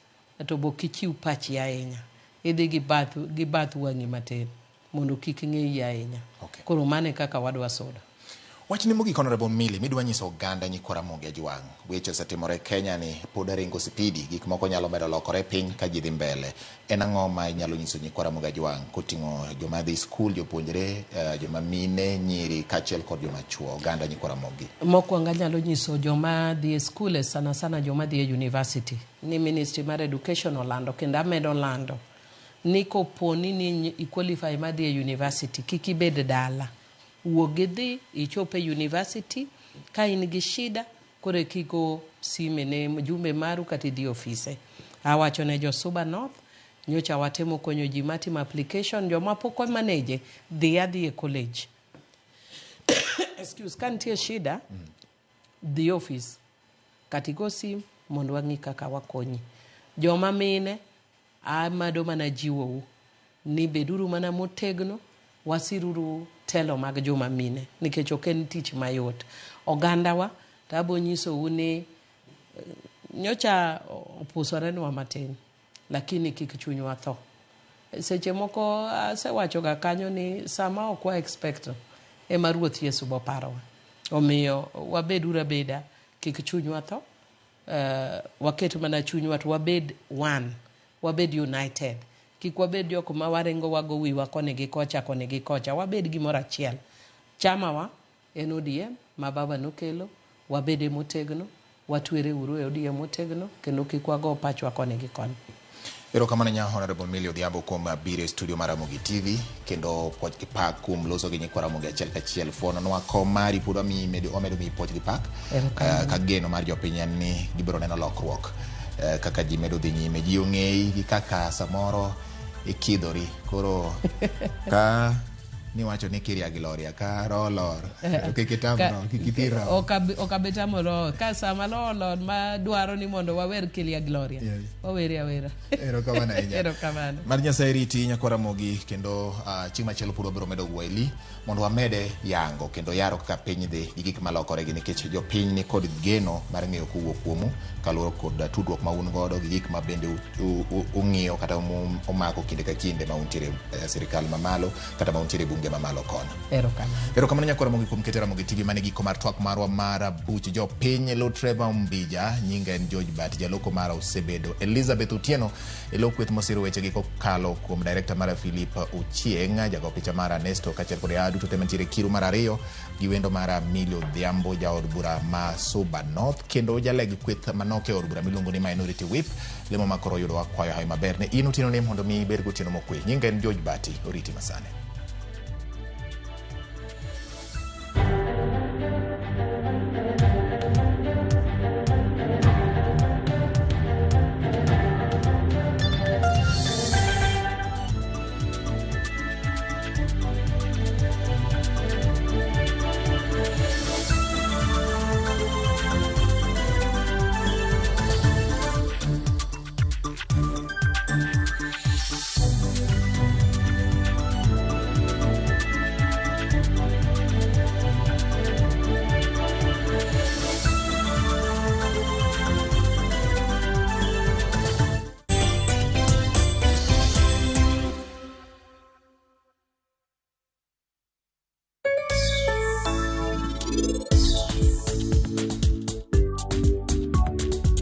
to be ok ichiw pachi ahinya. Idhi gi bath wang'i matin mondo kik ng'eyi ahinya. Okay. Koro mano e kaka wadwa sudo. Wachni mogik Honorable Millie, midwa nyiso oganda nyikwa Ramogi Ajwang'. Weche osetimore Kenya ni pod ringo sipidi, gik moko nyalo medo lokore piny ka ji dhi mbele. En ang'o ma inyalo nyiso nyikwa Ramogi Ajwang' koting'o joma dhi skul, jopuonjre, joma mine, nyiri kaachiel kod joma chuo, oganda nyikwa Ramogi? Mokwongo anyalo nyiso joma dhi e skul, sana sana joma dhi e university, ni Ministry mar Education olando kendo amedo lando ni koponi ni i qualify mar dhi e university, kik ibed dala. Wuog idhi ichop e university, ka in gi shida koro eka igo sime ne mjumbe maru kata idhi e ofise. Awacho ne jo Suba North, nyocha watemo konyo ji matimo application, joma pok omaneje, dhi adhi e college. Excuse, ka nitie shida, dhi e ofis kata igo sim mondo wang'i kaka wakonyi. Joma mine, amado mana jiwou ni beduru mana motegno, wasiruru telo mag joma mine nikech ok en tich mayot. Ogandawa to abo nyisou ni nyocha opusorenwa matin lakini kik chunywa tho. Seche moko asewachoga kanyo ni sama ok wa expect ema Ruoth Yesu boparowa. Omiyo wabeduru abeda kik chunywa tho, waket mana chunywa to wabed one, wabed united. Kik wabed jok ma waringo wago wiwa koni gi kocha koni gi kocha, wabed gimoro achiel. Chamawa en ODM ma baba nokelo, wabede motegno, watwere uru e ODM motegno kendo kik wago pachwa koni gi koni. Erokamano nya Honorable Millie Odhiambo kuom biro e studio mar Ramogi TV kendo puoch gi pak kuom loso gi nyikwa Ramogi achiel kachiel. Fuononwa kom mari pod wamedo miyi puoch gi pak ka geno mar jopiny en ni gibiro neno lokruok kaka ji medo dhi nyime. Ji ong'eyi gi kaka samoro ikidhori koro ka niwacho ni kiria gi loria ka roho lor to kik itam roho kik ithir roho. Ok abi tamo roho ka sama roho lor ma dwaro ni mondo wawer Kiria Gloria. Yes. Wawere awera. Erokamano ahinya. Erokamano. Mar Nyasaye riti nyakwa Ramogi kendo chieng' machielo pod wabiro medo gweli mondo wamede yango kendo yaro kaka piny dhi gi gik malokore gi nikech jopiny ni kod geno mar ng'eyo kowuok kuomu kaluwore kod tudruok ma un godo gi gik ma bende ung'iyo kata umako kinde ka kinde ma untiere e sirikal mamalo kata ma untiere e bunge mamalo kono. Erokamano. Erokamano nyakwa Ramogi kuom keto Ramogi TV mane giko mar twak marwa mar buch jopiny. Lo Trevor Mbija, nyinga en George Bat, jaloko mara osebedo Elizabeth Otieno e lo kweth mosiro wechegi kokalo kuom director mara Philip Ochieng', jago picha mara Nesto kaachiel kod duto te mantiere kiru mar ariyo gi wendo mara Millie Odhiambo jaod bura ma Suba North kendo jaleg kweth manok e od bura miluongo ni Minority Whip. Lemo ma koro yudo wakwayo hawi maber ne in otieno ni mondo mi ibed gotieno mokwe. Nyinga en George Bati, oriti masane.